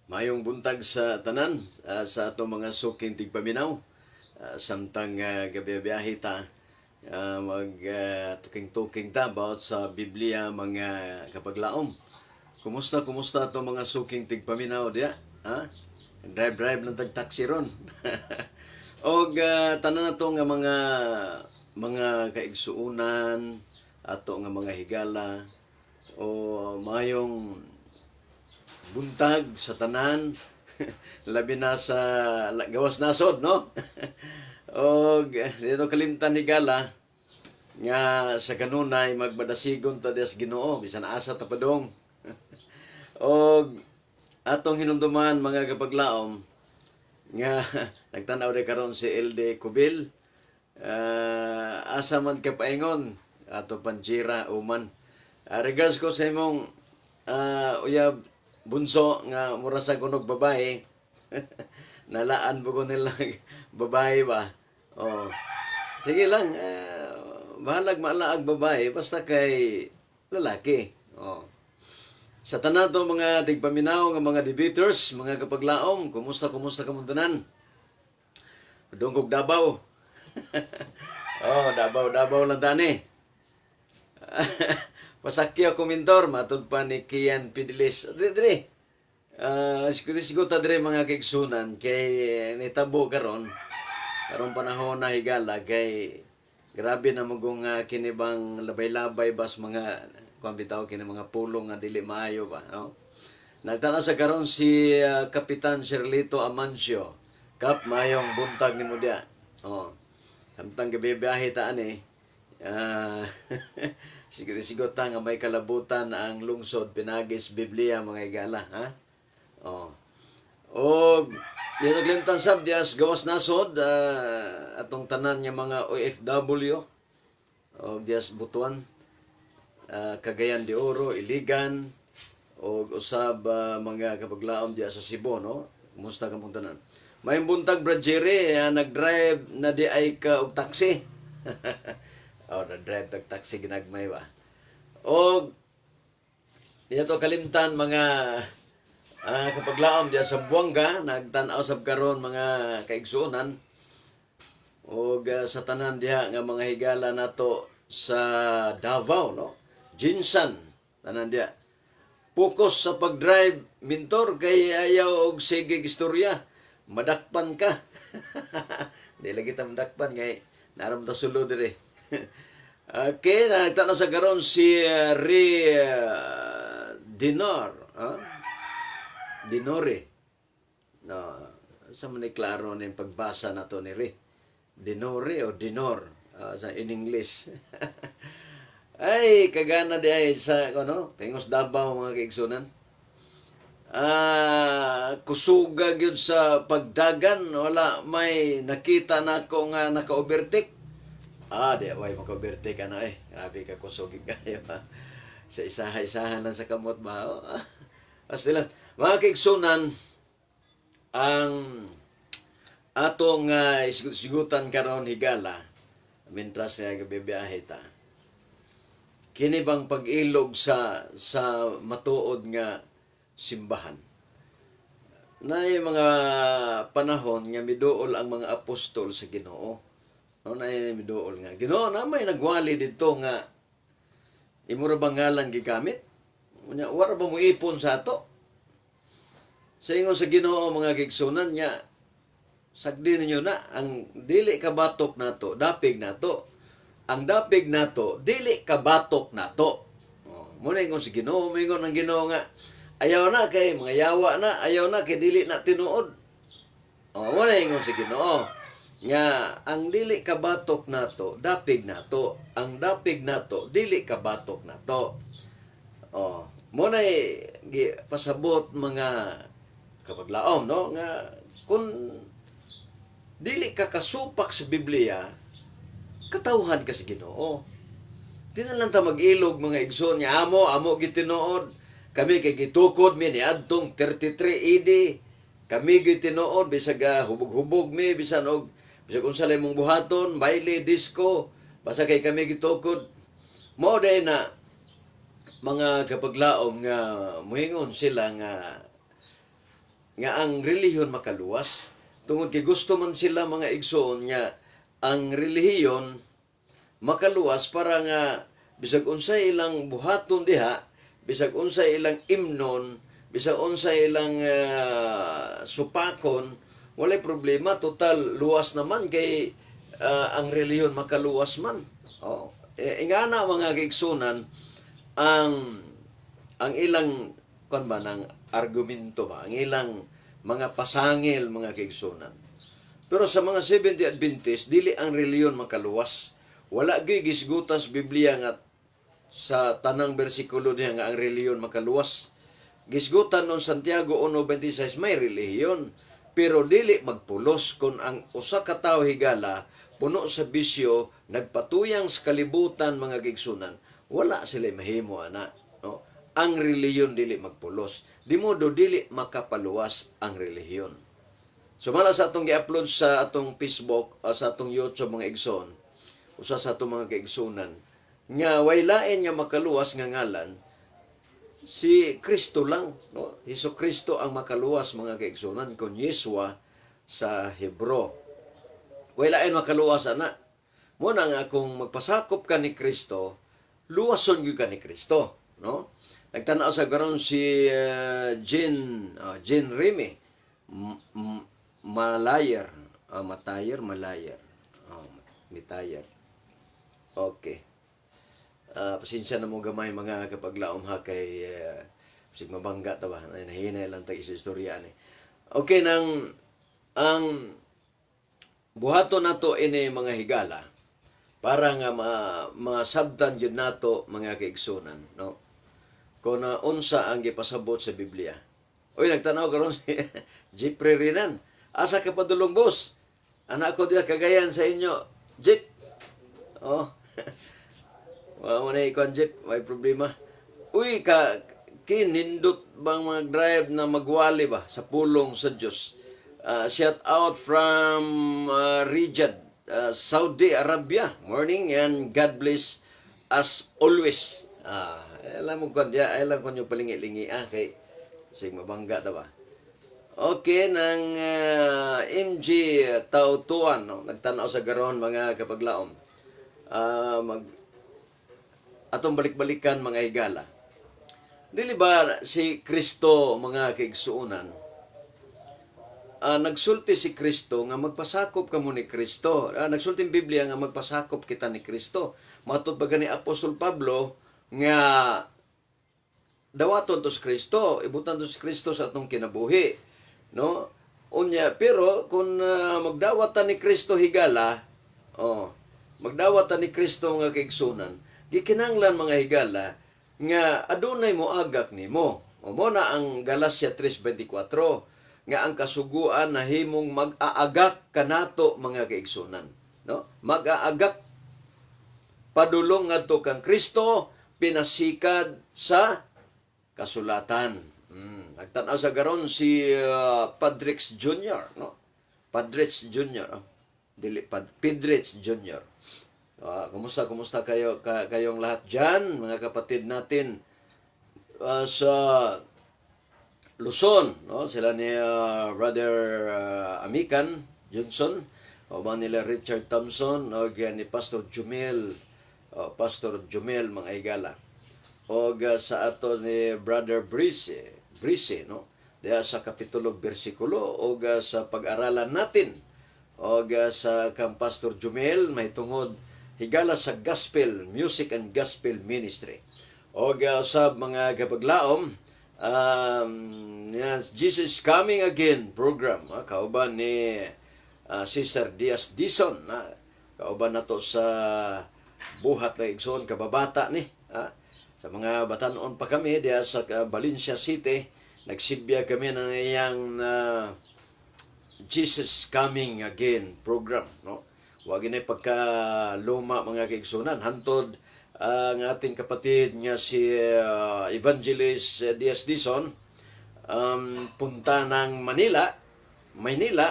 Mayong buntag sa tanan sa atong mga suking tigpaminaw. Samtang gabi-biyahe ta, mag tuking-tuking ta about sa Biblia, mga kapaglaom. Kumusta, kumusta atong mga suking tigpaminaw diya? Ha? Drive-drive lang tag taxi ron. Og tanan nato nga mga kaigsuunan, ato nga mga higala o mayong buntag sa tanan, labi na sa gawas nasod, no? Og dito kalimtan, higala, nga sa kanunay magbadasigon ta dias Ginoo bisan asa ta padong. Og atong hinumduman, mga kapaglaom, nga nagtanaw rin karon si LD Kubil. Asa man ka paingon ato panjira uman. Regards ko sa imong uyab bunso nga mura sa kunog babae. Nalaan po ko nila babae ba. Oh. Sige lang, bahalag maalaag babae basta kay lalaki. Oh. Sa tanan to mga tigpaminaw nga mga debaters, mga kapaglaom, kumusta, kumusta kamong tanan? Dungkog Davao. Oh, Davao, Davao lang tani. Pasakyo ko, mentor, matud pa ni Kian Pidilis. Dire, dire. Sigo ta dire, mga kaigsunan, kay nitabo karon. Karong panahon na, higala, kay grabe na magong kini bang labay-labay bas mga kuan bitaw kini mga pulong nga dili maayo ba, no? Nagtanaw sa karon si Kapitan Shirlito Amancio. Kap, mayong buntag nimo diya. Oh. Samtang gabi biyahe ta ani. Sigo sigo ta nga may kalabutan ang lungsod pinagis Biblia, mga higala, ha? Oh. Og dito Clinton sab dias gawas nasod, atong tanan nga mga OFW og dias Butuan, Cagayan de Oro, Iligan og usab mga kapaglaom diya sa Cebu, no? Kumusta kamong tanan? Mayong buntag, Brad Jerry, nag-drive na di ay ka og taxi. Oh, nag-drive tag taxi ginagmay ba. Og dito kalimtan, mga kapaglaom diya sa Buanga, nagtan-aw sab karon, mga kaigsuonan, og sa tanan diha nga mga higala nato sa Davao, no? Jinsan, tanan diha. Focus sa pag-drive, mentor, kay ayaw og sige istorya. Madakpan ka. Di lagi ta madakpan kay naram ta sulo dire. Okay, nagtanaw sa karon si Re Dinor. Ha? Dinore. No, sa man ni klaro ni pagbasa na to ni Re. Dinore o Dinor sa in English. Ay, kagana di ay sa ano, Pengos Davao, mga kaigsunan. Kusuga gyud sa pagdagan, wala may nakita nako nga naka-overtake. Di way maka-overtake ana eh. Grabe ka kusog kayo ha. Sa isaha-isahan lang sa kamot ba. Oh. Basta lang. Mga kaigsunan, ang atong sigutan karon, higala, mintras nga gabibiyahe ta, kini bang pag-ilog sa matuod nga simbahan. Naay mga panahon nga miduol ang mga apostol sa Ginoo. No, naay miduol nga, "Ginoo, na may nagwali dito nga imo ra bang ngalan gigamit? Unya, wara ba mo ipon sa ato?" Sa ingon sa Ginoo, mga kaigsunan, nga sagdi ninyo na ang dili kabatok nato, dapig nato. Ang dapig nato, dili kabatok nato. Oh, muna ingon sa Ginoo, moingon ang Ginoo nga ayaw na kay mga yawa na, ayaw na kay dili na tinuod. Oh, muna ingon sa Ginoo nga ang dili kabatok nato, dapig nato. Ang dapig nato, dili kabatok nato. Oh, mo na pasabot, mga kapaglaom, no, nga kung dili ka kasupak sa Biblia, katawhan ka sa Ginoo. Di na lang ta mag-ilog, mga igsoon, nga amo, amo gitinuod. Kami kay gitukod mi ni adtong 33 AD. Kami gitinuod bisag hubog-hubog mi, bisan og bisag unsa lang imong buhaton, baile, disco, basta kay kami gitukod. Mao day na, mga kapaglaom, nga muingon sila nga Nga ang relihiyon makaluwas tungod kay gusto man sila, mga igsoon, nga ang relihiyon makaluwas para nga bisag unsay ilang buhaton diha, bisag unsay ilang imnon, bisag unsay ilang supakon, walay problema, total luwas naman kay ang relihiyon makaluwas man. Oh, eh, ingana, mga kaigsunan, ang ilang kon ba ng argumento ba, ang ilang mga pasangil, mga kaigsunan. Pero sa mga Seventh Adventist, dili ang relihiyon makaluwas. Wala gyud gisgutan sa Biblia nga sa tanang bersikulo niya nga ang relihiyon makaluwas. Gisgutan nun Santiago 1:26, may relihiyon pero dili magpulos kung ang usa ka tawo, higala, puno sa bisyo, nagpatuyang sa kalibutan, mga kaigsunan, wala sila mahimo ana, no? Ang relihiyon dili magpulos. Di modo dili makapaluwas ang relihiyon. Sumala sa atong gi-upload sa atong Facebook, sa atong YouTube, mga igsoon, usa sa atong mga kaigsunan, nga way lain nga makaluwas nga ngalan, si Kristo lang, no? Hesus Kristo ang makaluwas, mga kaigsunan, kun Yeshua sa Hebro. Way lain makaluwas ana. Mo na nga kung magpasakop ka ni Kristo, luwason gyud ka ni Kristo, no? Nagtanaw sa karon si Jean Remy Malayer, Matayer, Malayer. Oh, Mitayer. Okay. Pasensya na mo gamay, mga kapaglaom, ha, kay sig mabangga ta ba. Ay, nahinay lang tag isa istorya ni. Okay nang ang buhaton nato ini, mga higala, para nga masabtan gyud nato, mga kaigsunan, no, kung na unsa ang gipasabot sa Biblia. Uy, nagtanaw karon si Jeffrey Renan. Asa ka padulong, boss? Anak ko diya Cagayan sa inyo. Jeff. Oh. Wa mo na ikuan, Jeff, may problema. Uy, ka kinindot bang mga drive na magwali ba sa pulong sa Dios? Shout out from Riyadh, Saudi Arabia. Morning and God bless as always. Alam mo kon dia, alam ko nyo palingi-lingi kay sig mabangga ta ba. Okay, ng MG Tautuan, no? Nagtanaw sa garon, mga kapaglaom. Mag atong balik-balikan, mga higala. Dili ba si Kristo, mga kaigsuonan, nagsulti si Kristo nga magpasakop kamo ni Kristo. Nagsulti ang Biblia nga magpasakop kita ni Kristo. Matod ba gani Apostol Pablo nga dawaton to si Kristo, ibutan to si Kristo sa atong kinabuhi, no? Unya, pero kung magdawat ta ni Kristo, higala, oh, magdawat ta ni Kristo, nga kaigsunan, gikinahanglan, mga higala, nga adunay moagak nimo. O mo na ang Galatia 3:24 nga ang kasuguan nahimong mag-aagak kanato, mga kaigsunan, no? Mag-aagak padulong ngadto kang Kristo pinasikad sa kasulatan. Nagtan-aw sa garon si Padrix Jr., no? Padrix Jr., oh. Dili Pidrix Jr. Kumusta kumusta kayo kayong lahat diyan, mga kapatid natin sa Luzon, no? Sila ni Brother Amikan Johnson, o ba nila Richard Thompson, o ni Pastor Jumel, o Pastor Jumel, mga higala. O sa ato ni Brother Brice, Brice, no? Diha sa kapitulo bersikulo o sa pag-aralan natin o sa kang Pastor Jumel may tungod, higala, sa Gospel Music and Gospel Ministry. O sa mga kapaglaom, yes, Jesus Coming Again program, kauban ni Cesar Diaz Dison, kauban nato sa buhat na igsoon, kababata ni, sa mga batanon pa kami diha sa Valencia City, nagsibya kami ng iyang Jesus Coming Again program, no? Wag ni pagka luma, mga kaigsunan, hantod ang ating kapatid nga si Evangelist Diaz Dison punta ng Manila, Maynila,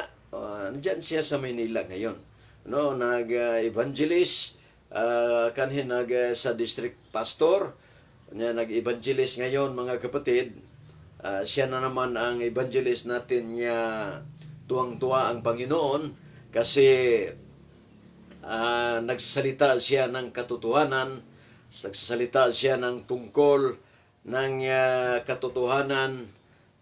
andyan siya sa Maynila ngayon. No, nag-evangelist kanhin nag sa district pastor, niya nag-evangelist ngayon, mga kapatid. Siya na naman ang evangelist natin nga tuwang-tuwa ang Panginoon kasi nagsasalita siya ng katotohanan, nagsasalita siya ng tungkol ng katotohanan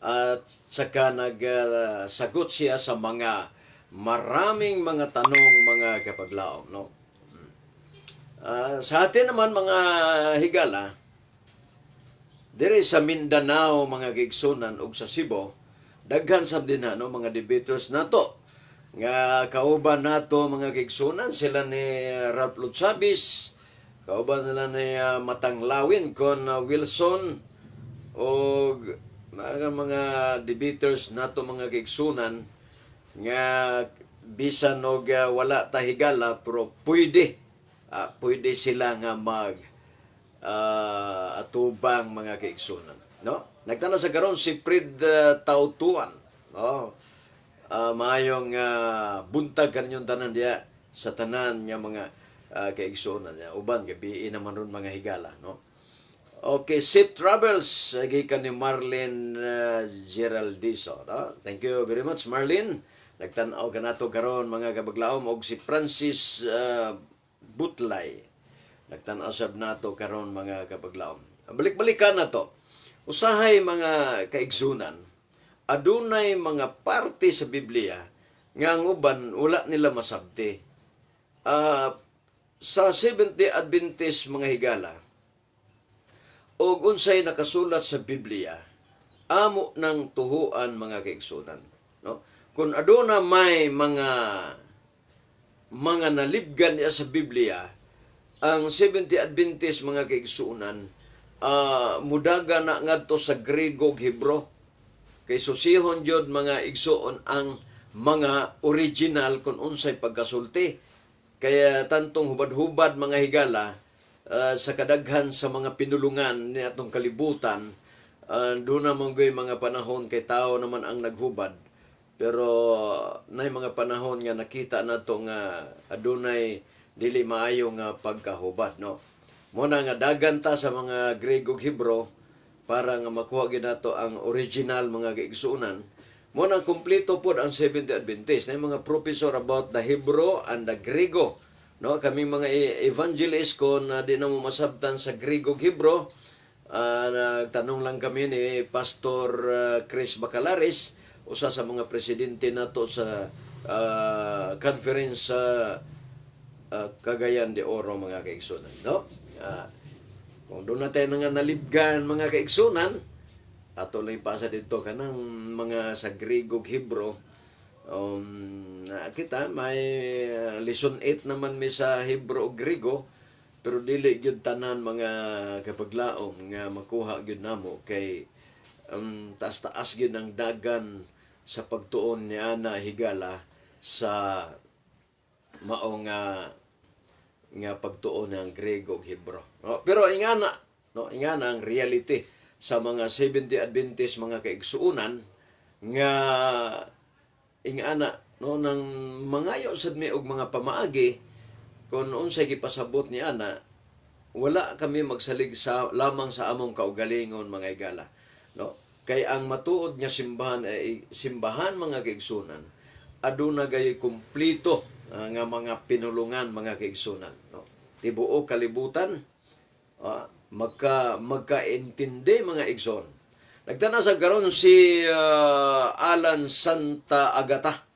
at saka nagsagot siya sa mga maraming mga tanong, mga kapaglaom, no? Sa atin naman, mga higala, diri sa Mindanao, mga kaigsunan, ug sa Cebu, daghan sab din no mga debaters nato. Nga kauban nato, mga kaigsunan, sila ni Ralph Lutsabis, kauban nila ni Matanglawin kon Wilson og mga mga debaters nato, mga kaigsunan, nga bisan og wala ta higala pero pwede sila nga mag atubang, mga kaigsunan, no? Nagtana sa karon si Fred Tautuan, no? Maayong buntag kaninyong tanan diya sa tanan nga mga kaigsunan niya. Uban gabi naman ron, mga higala, no? Okay, Safe Travels gikan ni Marlene Geraldiso, no? Thank you very much, Marlene. Nagtan-aw ka nato karon, mga kabaglaom, og si Francis Butlay. Nagtan-aw sab nato karon, mga kabaglaom. Balik-balikan na to. Usahay, mga kaigsunan, adunay mga parte sa Biblia nga ang uban wala nila masabti. Sa Seventh-day Adventist, mga higala, og unsay nakasulat sa Biblia, amo ng tuhuan, mga kaigsunan, no? Kung aduna may mga nalibgan niya sa Biblia, ang Seventh-day Adventist, mga kaigsunan, mudaga na ngadto sa Grego ug Hebro. Kay susihon jud, mga igsuon, ang mga original kung unsay pagkasulti. Kaya tantong hubad-hubad, mga higala, sa kadaghan sa mga pinulungan ni atong kalibutan, doon naman goy mga panahon kay tao naman ang naghubad. Pero nay mga panahon nga nakita nato nga adunay dili maayo nga pagkahubad, no? Mo na nga dagan ta sa mga Grego ug Hebro para nga makuha gyud nato ang original, mga kaigsuonan. Mo na kumpleto pod ang Seventh-day Adventist. Na mga professor about the Hebrew and the Grego. No, kami mga evangelist, kon di na mo masabtan sa Grego ug Hebro, nagtanong lang kami ni Pastor Chris Bacalares, usa sa mga presidente nato sa conference sa Cagayan de Oro, mga kaigsunan, no? Kung doon natin nga nalibgan, mga kaigsunan, ato lang ipasa dito kanang mga sa Grego ug Hebro. Na kita may lesson 8 naman mi sa Hebro ug Grego, pero dili gyud tanan, mga kapaglaom, nga makuha gyud namo kay taas-taas gyud ang dagan sa pagtuon ni ana, higala, sa mao nga nga pagtuon ng Grego ug Hebro. No, pero ingana, no, ingana ang reality sa mga Seventh-day Adventist, mga kaigsuonan, nga ingana, no, nang mangayo sad mi og mga pamaagi kung unsay gipasabot ni ana, wala kami magsalig sa lamang sa among kaugalingon, mga higala, no? Kay ang matuod nga simbahan ay simbahan, mga kaigsunan, aduna gayoy kumpleto nga mga pinulungan, mga kaigsunan, no? Tibuok kalibutan magkaintindi, mga igsoon. Nagtanaw sa karon si Alan Santa Agata.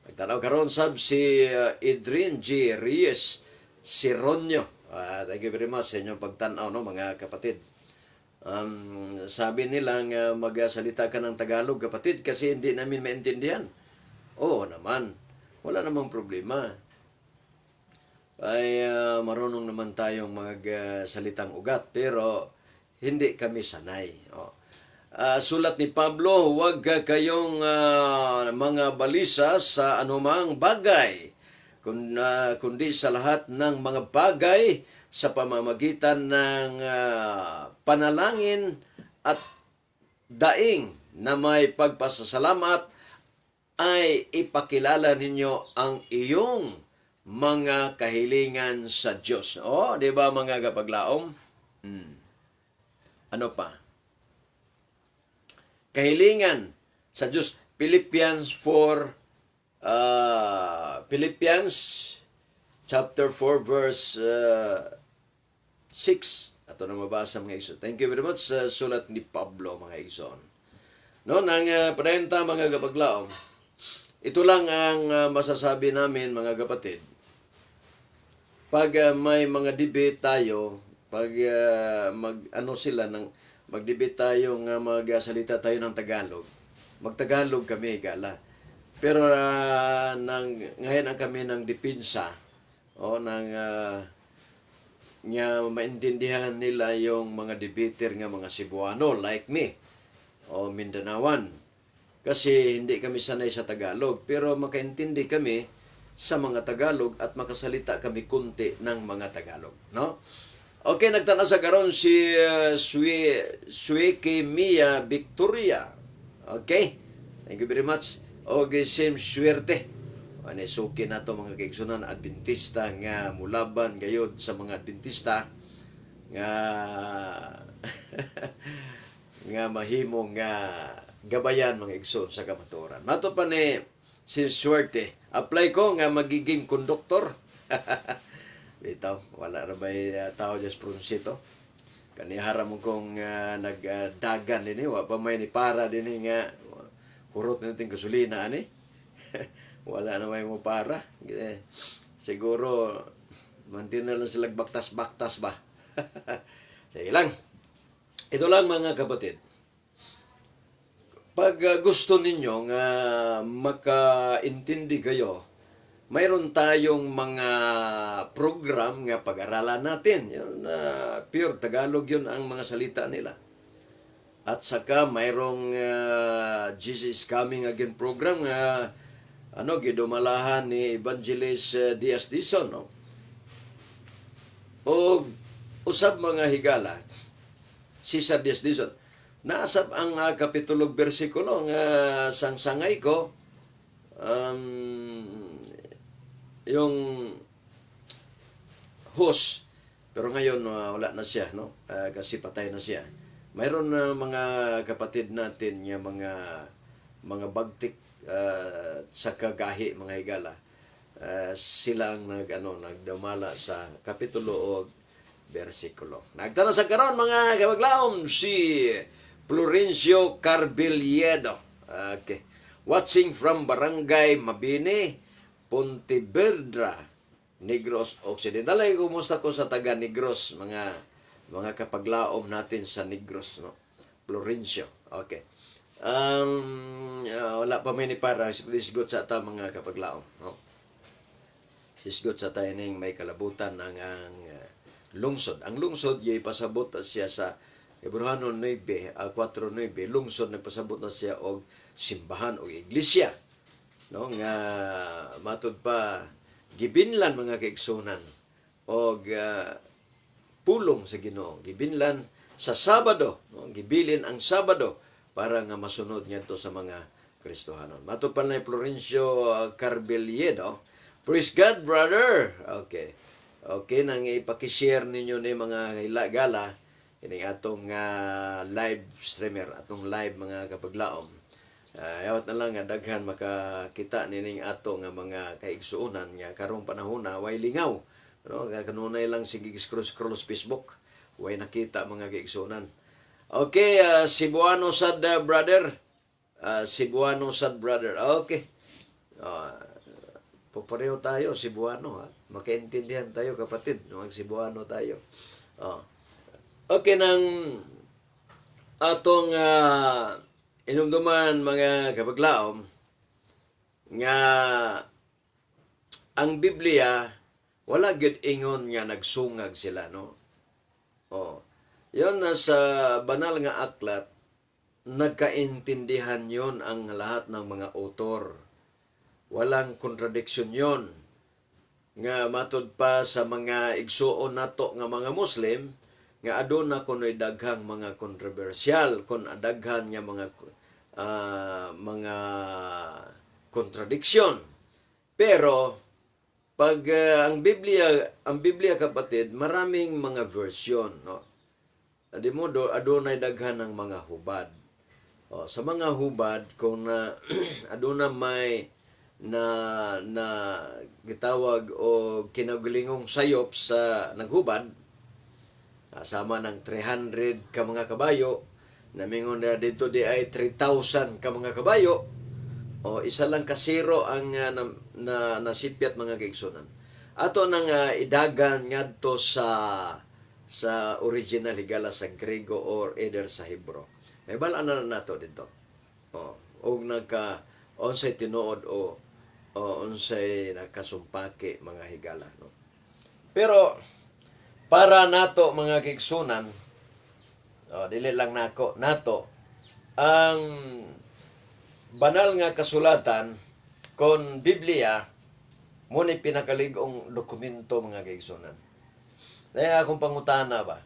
Nagtanaw karon sab si Adrian G. Reyes Sironyo. Thank you very much sa inyong pagtanaw, no, mga kapatid. Sabi nila nga magsalita ka ng Tagalog, kapatid, kasi hindi namin maintindihan. Oo naman. Wala namang problema. Ay marunong naman tayong magsalitang ugat pero hindi kami sanay. Oh. Sulat ni Pablo, huwag kayong mga balisa sa anumang bagay, kundi sa lahat ng mga bagay sa pamamagitan ng panalangin at daing na may pagpasasalamat ay ipakilala ninyo ang iyong mga kahilingan sa Diyos. Oh, di ba, mga kapaglaom? Ano pa? kahilingan sa Dios. Philippians 4, Philippians chapter 4 verse 6. Ato na mabasa, mga igsoon. Thank you very much sa sulat ni Pablo, mga igsoon. No, nang padayon ta, mga kapaglaom. Ito lang ang masasabi namin, mga kapatid. Pag may mga debate tayo, pag mag ano sila ng mag-debate tayo nga magsalita tayo ng Tagalog, magtagalog kami gala. Pero nang ngayon ang kami ng depensa o nang nga maintindihan nila yung mga debater nga mga Cebuano like me o Mindanaoan. Kasi hindi kami sanay sa Tagalog, pero makaintindi kami sa mga Tagalog at makasalita kami kunti ng mga Tagalog, no? Okay, nagtana sa karon si Sueke Mia Victoria. Okay? Thank you very much. Okay, same swerte. Ani suki na to, mga kaigsunan, Adventista nga mulaban gayod sa mga Adventista nga nga mahimo nga gabayan, mga igsoon, sa kamatuoran. Mato pa ni si Swerte, apply ko nga magiging konduktor. Bitaw, wala ra bay tao just prunsito. Kanihara mo kong nagdagan dinhi, wa pa may ni para dinhi nga hurot natin gasolina ani. Wala na may mo para. Eh, siguro mantin na lang sila baktas-baktas ba. Sige lang. Ito lang, mga kapatid. Pag gusto ninyo nga makaintindi kayo, mayroon tayong mga program nga pag-aralan natin. Yun, pure Tagalog yun ang mga salita nila. At saka mayroong Jesus is Coming Again program nga ano gidumalahan ni Evangelist Diaz Dizon, no? O usab, mga higala, Cesar Diaz Dizon. Naasab ang kapitulo ug bersikulo nga sangsangay ko yung host, pero ngayon wala na siya, no, kasi patay na siya. Mayroon na mga kapatid natin nga mga bagtik sa kagahi, mga higala. Sila ang nag ano nagdumala sa kapitulo o bersikulo. Nagtana sa karon, mga kabaglaom, si Florencio Carbiliedo. Okay, watching from Barangay Mabini, Pontevedra, Negros Occidental. Ay, kumusta ko sa taga Negros, mga kapaglaom natin sa Negros, no? Florencio. Okay. Wala pa may ni para isgot sa ta, mga kapaglaom, no? Hisgot sa tayo ning may kalabutan ng ang lungsod. Ang lungsod yay pasabot na siya sa Hebreano 9, 4:9, lungsod nagpasabot na siya og simbahan o iglesia. No, nga matud pa gibinlan, mga kaigsunan, og pulong sa Ginoo, gibinlan sa Sabado, no? Gibilin ang Sabado para nga masunod ngadto sa mga Kristohanon. Matud pa na Florencio Carbeliedo. Praise God, brother. Okay. Okay, nang ipaki-share ninyo ni mga gala ining atong live streamer, atong live, mga kapaglaom. Yawat na lang nga daghan makakita nining ato nga mga kaigsuonan nga karong panahon na way lingaw. No, nga kanunay lang sige scroll scroll sa Facebook, way nakita, mga kaigsuonan. Okay, Cebuano sad, brother. Cebuano sad, brother. Okay. Papareho tayo, Cebuano ha. Makaintindihan tayo, kapatid, mag Cebuano tayo. Oh. Okay, nang atong inumduman, mga kapaglaom, nga ang Biblia wala gyud ingon nga nagsungag sila, no. Oh. Yon na sa banal nga aklat, nagkaintindihan yon ang lahat ng mga author. Walang contradiction yon. Nga matud pa sa mga igsuon nato nga mga Muslim nga aduna kuno'y daghang mga kontrobersyal kon adaghan nga mga contradiction. Pero pag ang Biblia, kapatid, maraming mga version, no? Adi mo do adunay daghan ng mga hubad. Oh, sa mga hubad, kung na aduna may na na gitawag o kinagalingong sayop sa naghubad, sama ng 300 ka mga kabayo, namingon na dito di ay 3,000 ka mga kabayo, o isa lang ka zero ang na nasipyat, mga kaigsunan. Ato nang idagan ngadto sa original, higala, sa Grego or either sa Hebrew. May balaan na nato dito. O, og nagka unsay tinuod o unsay nakasumpaki, mga higala, no. Pero para nato, mga kaigsunan, o, dili lang nako, nato ang banal nga kasulatan kon Biblia mo ni pinakalig-ong dokumento, mga kaigsunan. Kaya akong pangutana ba?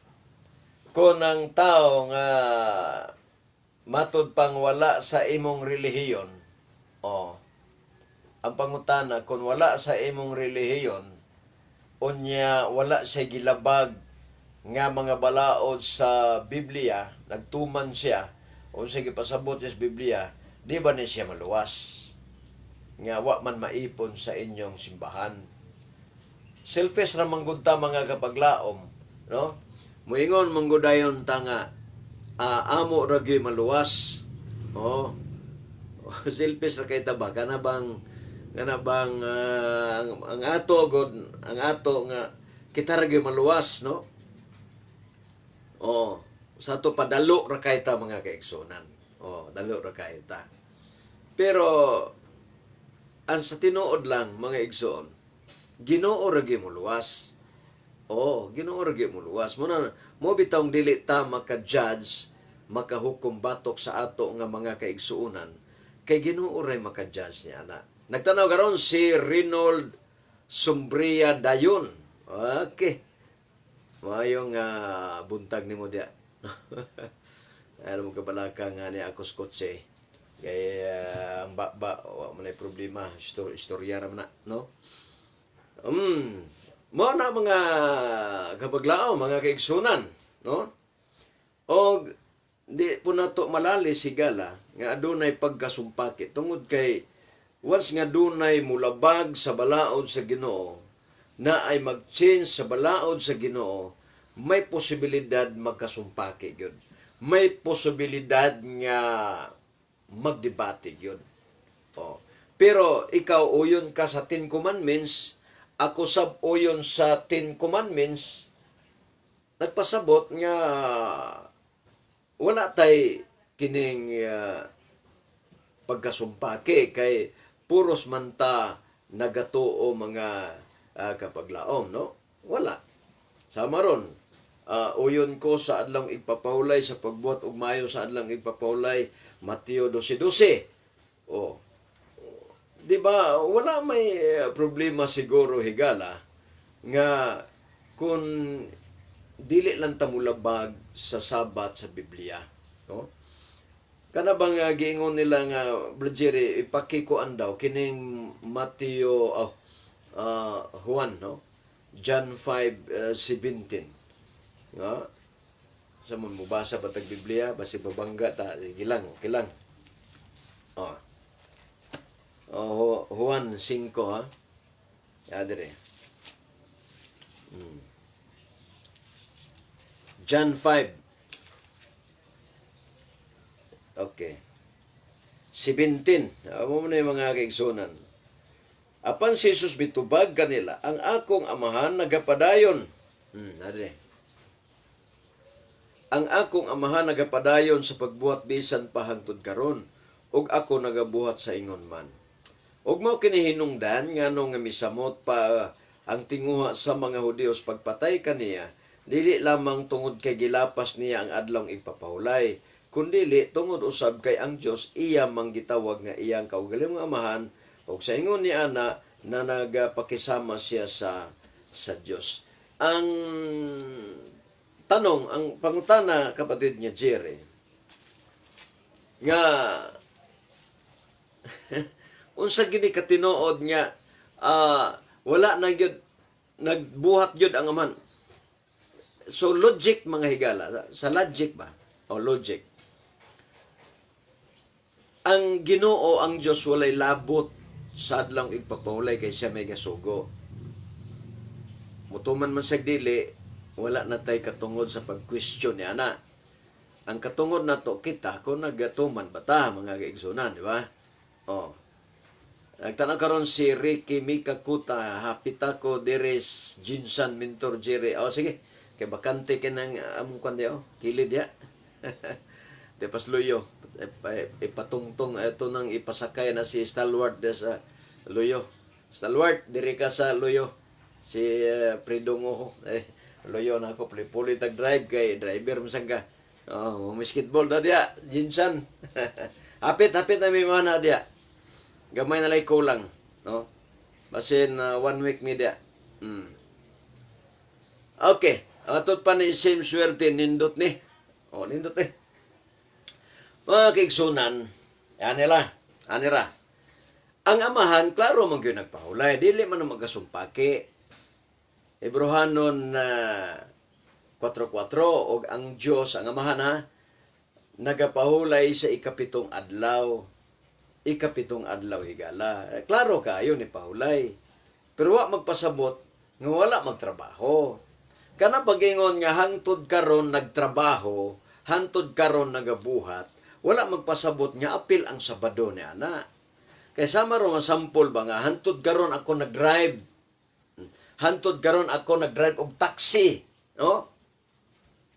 Kung ang tao nga matud pang wala sa imong relihiyon, o ang pangutana, kung wala sa imong relihiyon, unya wala siya gilabag nga mga balaod sa Biblia, nagtuman siya unsa gipasabot sa Biblia, di ba ni siya maluwas? Nga wa man maipon sa inyong simbahan. Selfish ra man gud ta, mga kapaglaom, no? Moingon man gud dayon ta nga amo ra gyud maluwas. Oh. Selfish ra kay ta ba, kana bang ang ato god, ang ato nga kita ra gyud maluwas, no? Oh, sa ato padalo ra kay ta, mga kaigsunan. Oh, dalo ra kay ta. Pero ang sa tinuod lang, mga igsoon, Ginoo ra gyud moluwas. Oh, Ginoo ra gyud moluwas. Mo na mo bitawng dili ta maka-judge, makahukom batok sa ato nga mga kaigsuonan kay Ginoo ray maka-judge niya ana. Nagtanaw karon si Reynold Sombria Dayon. Okay. Maayong buntag nimo diya. Ano mo kabalaka nga ni ako sa kotse. Kay ang ba wa man ay problema, istorya ra man na, no? Mo na, mga kapaglao, mga kaigsunan, no? Og di po nato malali, higala, nga adunay pagkasumpaki tungod kay once nga dunay mulabag sa balaod sa Ginoo na ay mag-change sa balaod sa Ginoo, may posibilidad magkasumpaki gyud. May posibilidad nga magdebate gyud. Oh. Pero ikaw uyon ka sa Ten Commandments, ako sab uyon sa Ten Commandments, nagpasabot nga wala tay kining pagkasumpaki kay puros man ta nagatuo, mga kapaglaom, no? Wala. Sama ron, uyon ko sa adlong igpapahulay, sa pagbuhat og maayo sa adlong igpapahulay, Mateo 12:12. Oh. Di ba wala may problema siguro, higala, nga kung dili lang ta mulabag sa Sabat sa Biblia, no? Kana bang giingon nila nga, Brother Jerry, ipakikuan daw kining Mateo, oh, Juan, no? John 5:17. Nga sa mo mubasa pa tag Biblia basi babangga ta, sige lang, okay lang. Oh. Oh, Juan 5 ha. Ya dire. John 5. Okay. 17. Amo mo na yung mga kaigsunan. Apan si Jesus mitubag kanila, "Ang akong amahan nagapadayon." Adre. "Ang akong amahan nagapadayon sa pagbuhat bisan pa hangtod karon, ug ako nagabuhat sa ingon man." Ug mao kini hinungdan ngano nga misamot pa ang tinguha sa mga Hudiyos pagpatay kaniya, dili lamang tungod kay gilapas niya ang adlong igpapahulay, kundili tungod usab kay ang Dios iya mang gitawag nga iyang kaugalingong amahan, ug sa ingon ni ana na nagapakisama siya sa Dios. Ang tanong, ang pangutana, kapatid niya Jerry, nga unsa gini katinuod nga wala na gyud nagbuhat gyud ang amahan? So logic, mga higala, sa logic ba? O logic. Ang Ginoo, ang Dios, walay labot sa adlawng igpapahulay kay siya may gasugo. Mutuman man sa dili, wala na tay katungod sa pag-question niya na. Ang katungod nato kita kung nagatuman ba ta, mga kaigsunan, di ba? Oh. Nagtanaw karon si Ricky Mika Kuta, hapit ako deres Jinsan Mentor Jerry. Oh, sige. Kay bakante kay nang among kwan di, oh. Kilid ya. Di pas luyo. Ipatungtong ito nang ipasakay na si Stalwart de sa Luyo. Stalwart, diri ka sa Luyo. Si Pridong Oho. Eh, Luyo na ako. Puli-puli tag drive kay driver mo ka. Oh, misketball da diya, Jinsan. Hapit, hapit na may mga na diya. Gamay na lang kulang, no? Basin one week media. Okay. Atot pa ni same swerte, nindot ni. Oh, nindot ni. Mga kaigsunan, anila, anira. Ang amahan, klaro man gyud nagpahulay. Dili man ang magkasumpaki. Hebrohanon na 4.4 og ang Dios ang amahan ha, nagapahulay sa ikapitong adlaw. Ikapitong adlaw, higala. Eh, klaro kayo ni pahulay. Pero wa magpasabot nga wala magtrabaho. Kana pagingon nga hangtod karon nagtrabaho, hangtod karon nagabuhat, wala magpasabot nga apil ang Sabado ni ana. Kay sama ro nga sample ba nga hangtod karon ako nag-drive. Hangtod karon ako nag-drive og taxi, no?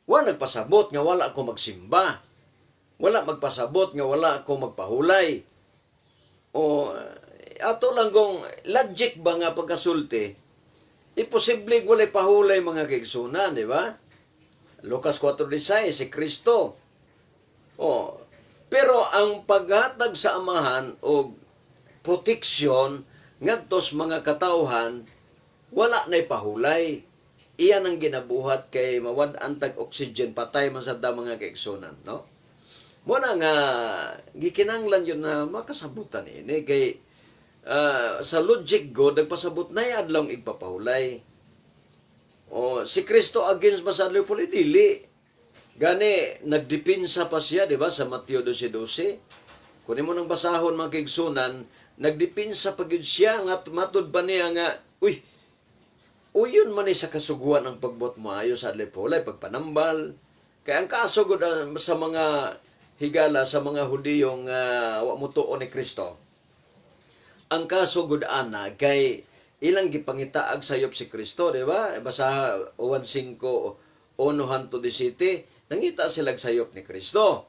Wa nagpasabot nga wala ako magsimba. Wala magpasabot nga wala ako magpahulay. O ato lang kung logic ba nga pagkasulti, imposible walay pahulay, mga kaigsunan, di ba? Lucas 4.16, si Kristo. O, pero ang paghatag sa amahan og proteksyon ngadto sa mga katawhan, wala na'y pahulay. Iyan ang ginabuhat kay mawad-an tag oxygen, patay man sa da, mga kaigsunan, no? Muna nga gikinanglan yun na makasabutan ini kay sa logic God nagpasabot na adlawng igpapahulay. O si Kristo, against ba sa adlaw puli? Dili. Gani nagdipinsa pa siya, di ba, sa Mateo 12:12. Kung imo nang basahon, mga kaigsunan, nagdipinsa pa gyud siya nga matud pa niya nga uy, uyon man ni sa kasuguan ang pagbuot maayo sa adlaw pahulay, pagpanambal. Kaya ang kaso gud sa mga higala, sa mga Hudiyong wa mo tuo ni Kristo, ang kaso gud ana kay ilang gipangitaag sayop si Kristo, di ba? Basa 1:5 1 hanto 17, nangita sila sayop ni Kristo.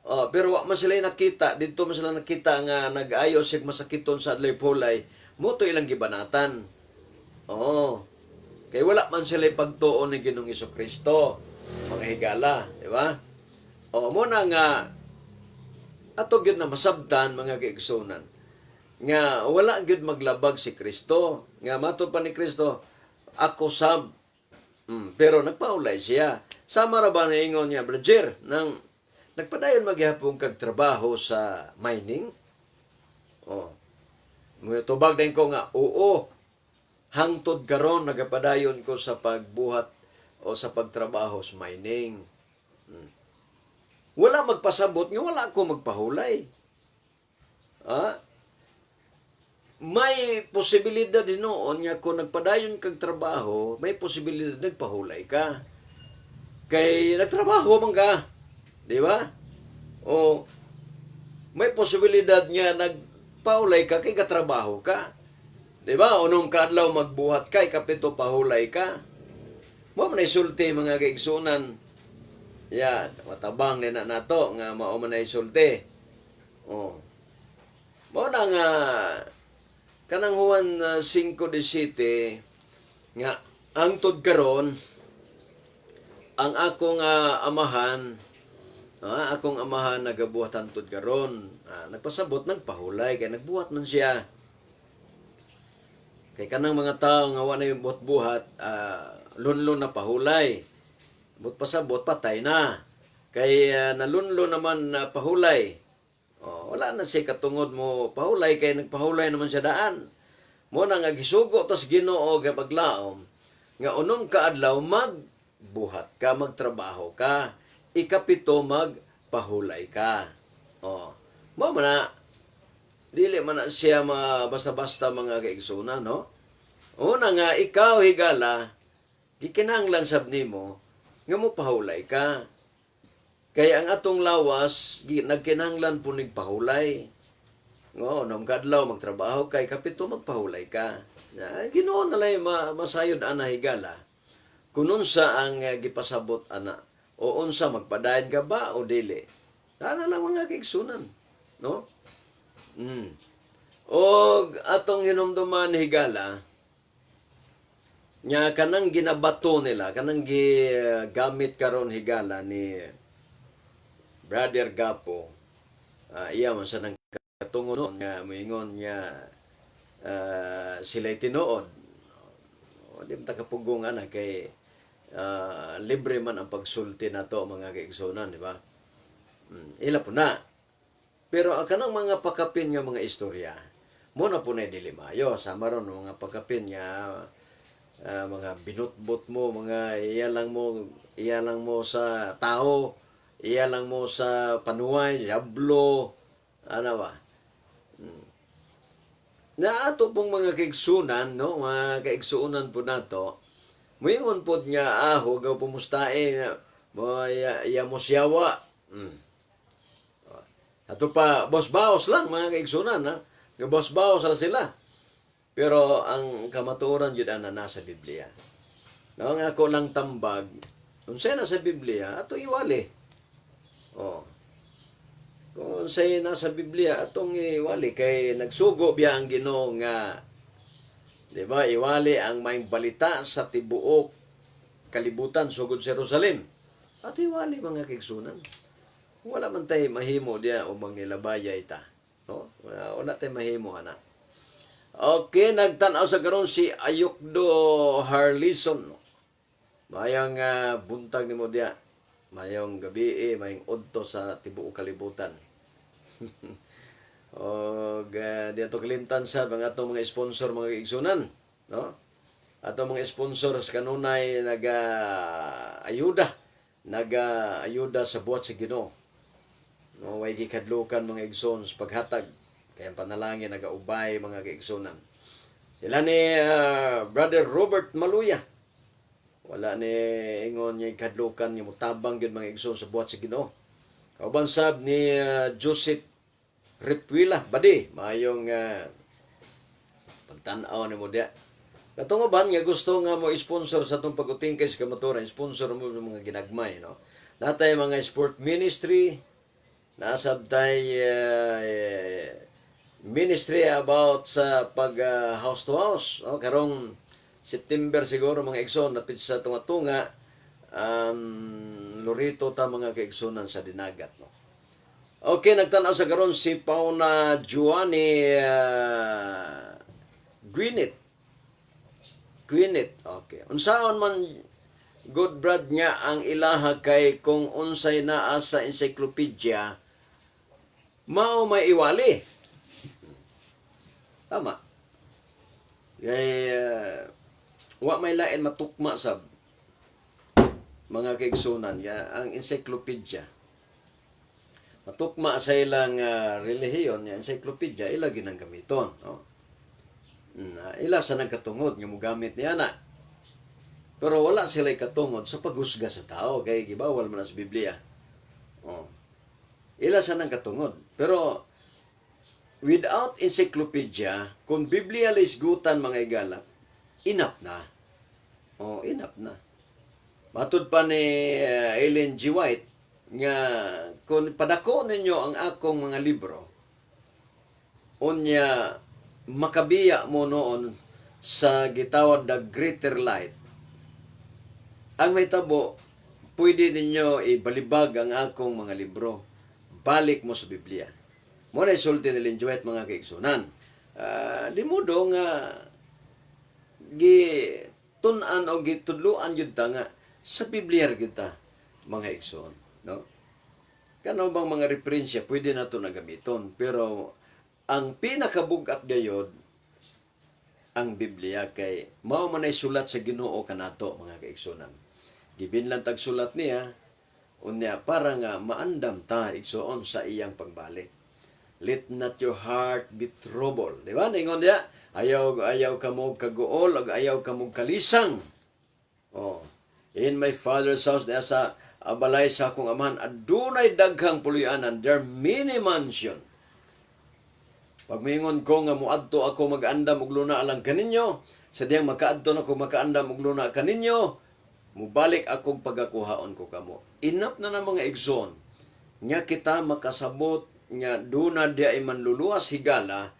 Oh, pero wa man sila nakita, dito man sila nakita nga nag-ayo siya masakiton sa adlaw pulay, mo to ilang gibanatan. Oo. Kay wala man sila pagtuo ni Ginoong Kristo, mga higala, di ba? O mo na nga ato gyud na masabtan, mga kaigsunan, nga wala gyud maglabag si Kristo nga matud pa ni Kristo, ako sab. Pero nagpaulay siya. Sama ra ba na ingon niya, Brother, nang nagpadayon maghapon kag trabaho sa mining? Oh. Mga tubag din ko nga, oo. Hangtod karon nagapadayon ko sa pagbuhat o sa pagtrabaho sa mining. Wala magpasabot nga wala ako magpahulay. Ah? May posibilidad noon nga kung nagpadayon kag trabaho, may posibilidad nagpahulay ka. Kay nagtrabaho man ka. Di ba? O may posibilidad nga nagpahulay ka kay katrabaho ka. Di ba? Unom ka adlaw magbuhat ka, ikapito pahulay ka. Mo man ay sulti, mga kaigsunan. Ya, matabang ni na nato nga mao man ay sulti. Oh. Mao na nga kanang Juan 5:17 nga hangtod karon ang akong amahan, akong amahan nagabuhat hangtod karon. Ah, nagpasabot nagpahulay kay nagbuhat man siya. Kay kanang mga tao nga wa na yung buhat-buhat, lunlon na pahulay. But pasabot patay na. Kay nalunlo naman na pahulay. Oh, wala na siya katungod mo pahulay kay nagpahulay naman siya daan. Mo na nga gisugo tos Ginoo ga paglaom nga unom ka adlaw magbuhat ka, magtrabaho ka. Ikapito magpahulay ka. Oh. Mao man na, dili man na siya basta-basta, mga kaigsunan, no? Una nga ikaw, higala, gikinahanglan sab nimo nga mo pahulay ka. Kaya ang atong lawas nagkinahanglan po nig pahulay. Ngo, unom kadlaw magtrabaho kay kapito magpahulay ka. Na, Ginoo na lay masayod ana, higala. Kung unsa ang gipasabot ana o unsa, magpadayon ka ba o dili. Ana lang, mga kaigsunan, no? Og atong hinumduman, higala, nya kanang ginabato nila, kanang gigamit karon, higala, ni Brother Gapo, iya man sa nang katungod nga moingon nga sila'y tinuod. O, di man ta kapugong ana kay libre man ang pagsulti nato, mga kaigsunan, di ba? Ila po na. Pero ang kanang mga pakapin nga mga istorya, mo na po na dili maayo. Sama ron mga pakapin nga mga binutbot mo, mga iya lang mo sa tao, iya lang mo sa panuway, diablo, ano ba? Na ato pong mga kaigsunan, no? Mga kaigsunan po nato, muingon pod nga aho gaw pumustae nga mo ya, ya mo siyawa. Ato pa boss baos lang, mga kaigsunan, ha. Nga boss baos ra sila. Pero ang kamatuoran jud ana nasa Biblia. No, ang ako lang tambag, unsay nasa Biblia, ato iwali. Oh. Kung unsay nasa Biblia, atong iwali kay nagsugo biya ang Ginoo nga, di ba, iwali ang maayong balita sa tibuok kalibutan sugod sa Jerusalem. Ato iwali, mga kaigsunan. Wala man tay mahimo diya o mangilabayay ta. No? Wala, wala tay mahimo ana. Okay, nagtan-aw sa karon si Ayukdo Harlison. Mayang buntag nimo diya. Mayong gabi eh, mayong udto sa tibuok kalibutan. Og di ato kalimtan sa mga atong mga sponsor, mga kaigsunan, no? Ato mga sponsor sa kanunay naga ayuda, naga ayuda sa buhat sa Ginoo. No, way gikadlukan, mga igsoon, sa paghatag. Kaya ang panalangin nagaubay, mga kaigsunan. Sila ni Brother Robert Maluya. Wala ni ingon niya kadlukan nga mutabang gyud, mga igsoon, sa buhat sa Ginoo. Kauban sab ni Joseph Repuila Badi, maayong pagtan-aw nimo diya. Katong uban nga gusto nga mo sponsor sa atong pag-utingkay sa kamatuoran, sponsor mo ng mga ginagmay, no? Natay mga sport ministry, nasabtay ministry about sa pag house to house, no? Karong September siguro, mga igsoon, napit sa tunga-tunga, Lorito ta, mga kaigsonan, sa Dinagat, no? Okay, nagtanaw sa karon si Pauna Giovanni Gwinit. Gwinit. Okay. Unsaon man good, Brad, nga ang ilaha kay kung unsay naa sa encyclopedia mao may iwali? Tama. Kay wa may lain matukma sab, mga kaigsunan, ya ang encyclopedia. Matukma sa ilang relihiyon ya encyclopedia ila ginang gamiton, no? Ila sa nagkatungod nga mogamit niya na. Pero wala sila katungod sa paghusga sa tao kay gibawal man na sa Biblia. Oh. Ila sa nang katungod. Pero without encyclopedia, kung Biblia lisgutan, mga igala, enough na. Oh, enough na. Matud pa ni Ellen G. White nga kung padako ninyo ang akong mga libro, unya makabiya mo noon sa gitawag the greater light, ang may tabo, pwede ninyo ibalibag ang akong mga libro, balik mo sa Biblia. Mo na isulti ni Ellen G. White, mga kaigsunan. Di mo do nga gitun-an o gitudluan gyud ta nga sa Biblia gyud ta, mga igsoon, no? Kano bang mga referensya pwede nato na gamiton, pero ang pinakabugat gayod ang Biblia kay mao man ay sulat sa Ginoo kanato, mga kaigsunan. Gibinlan tag sulat niya unya para nga maandam ta, igsoon, sa iyang pagbalik. Let not your heart be troubled. Di ba? Ningon diya, ayaw ayaw kamo kaguol ug ayaw kamo kalisang. Oh. In my Father's house, niya sa balay sa akong Amahan, adunay daghang puloy-anan. There are many mansion. Pag mingon ko nga muadto ako mag-andam og luna alang kaninyo, sa diyang makaadto na ko makaandam og luna kaninyo, mubalik akong pagakuhaon ko kamo. Enough na na, mga igsoon, nga kita makasabot nga duna di ay manluluwas, higala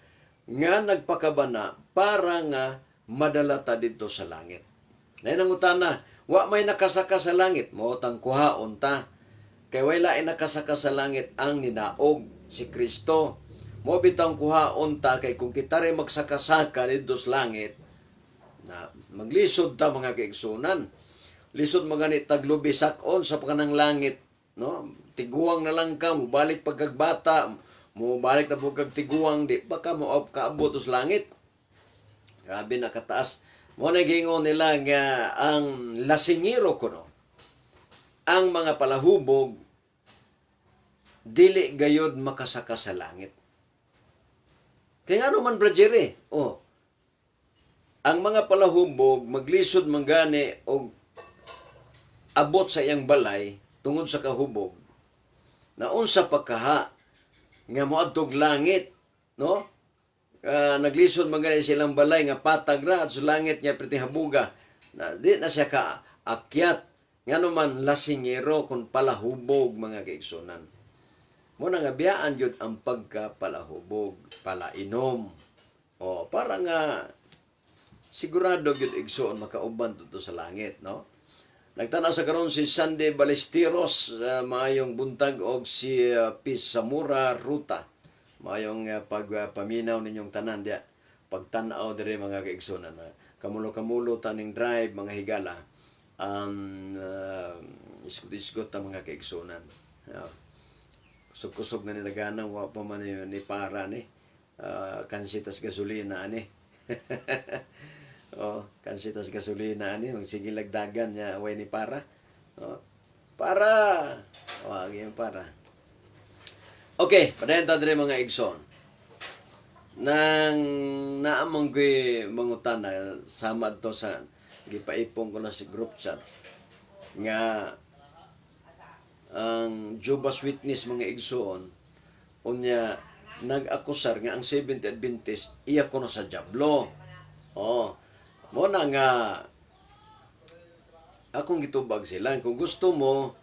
nga nagpakabana para nga madala ta didto sa langit. Nay nangutana, wa may nakasaka sa langit, mao tang kuhaon ta. Kay way lain nakasaka sa langit, ang ninaog, si Kristo. Mo bitang kuhaon ta kay kung kita rin magsakasaka didto sa langit, na maglisod ta, mga kaigsunan. Lisod magani taglubi sakon sa pakanang langit, no? Tiguang na lang ka, mubalik pagkagbata, mubalik na pud kag tiguang, di pa ka mo kaabot sa langit. Grabe na kataas. Mo na giingon nila nga ang lasingero kuno, ang mga palahubog, dili gayod makasaka sa langit. Kaya ano man, Brad Jerry? Oh, ang mga palahubog maglisod man gani og abot sa iyang balay tungod sa kahubog na unsa pa kaha nga moadtog langit, no? Naglisod man gani silang balay nga patag ra at sa langit nga perting habuga na di na siya ka akyat, ngano man lasingero kun palahubog, mga kaigsunan. Mo na nga biyaan gyud ang pagkapalahubog, palainom, o para nga sigurado gyud, igsoon, makauban didto sa langit, no? Nagtanaw sa karon si Sandy Balesteros, maayong buntag, og si Peace Samura Ruta. Maayong pagpaminaw ninyong tanan diya. Pagtan-aw dire, mga kaigsunan. Kamulo-kamulo taning drive, mga higala. Isgot-isgot ta, mga kaigsunan. Kusog-kusog na ni nagana, wa pa man ni para ni. Kansitas gasolina ani. Oh, kansitas gasolina ani, magsige lagdagan niya way ni para. Oh. Para. Oh, agi para. Okay, padayon ta dire, mga igsoon. Nang naamong ko'y mangutana sama to sa gipaipong ko na si group chat nga ang Jehovah's Witness, mga igsoon, unya nag-akusar nga ang Seventh Adventist iya kuno sa Diablo. Oh. Mo na nga akong gitubag sila kung gusto mo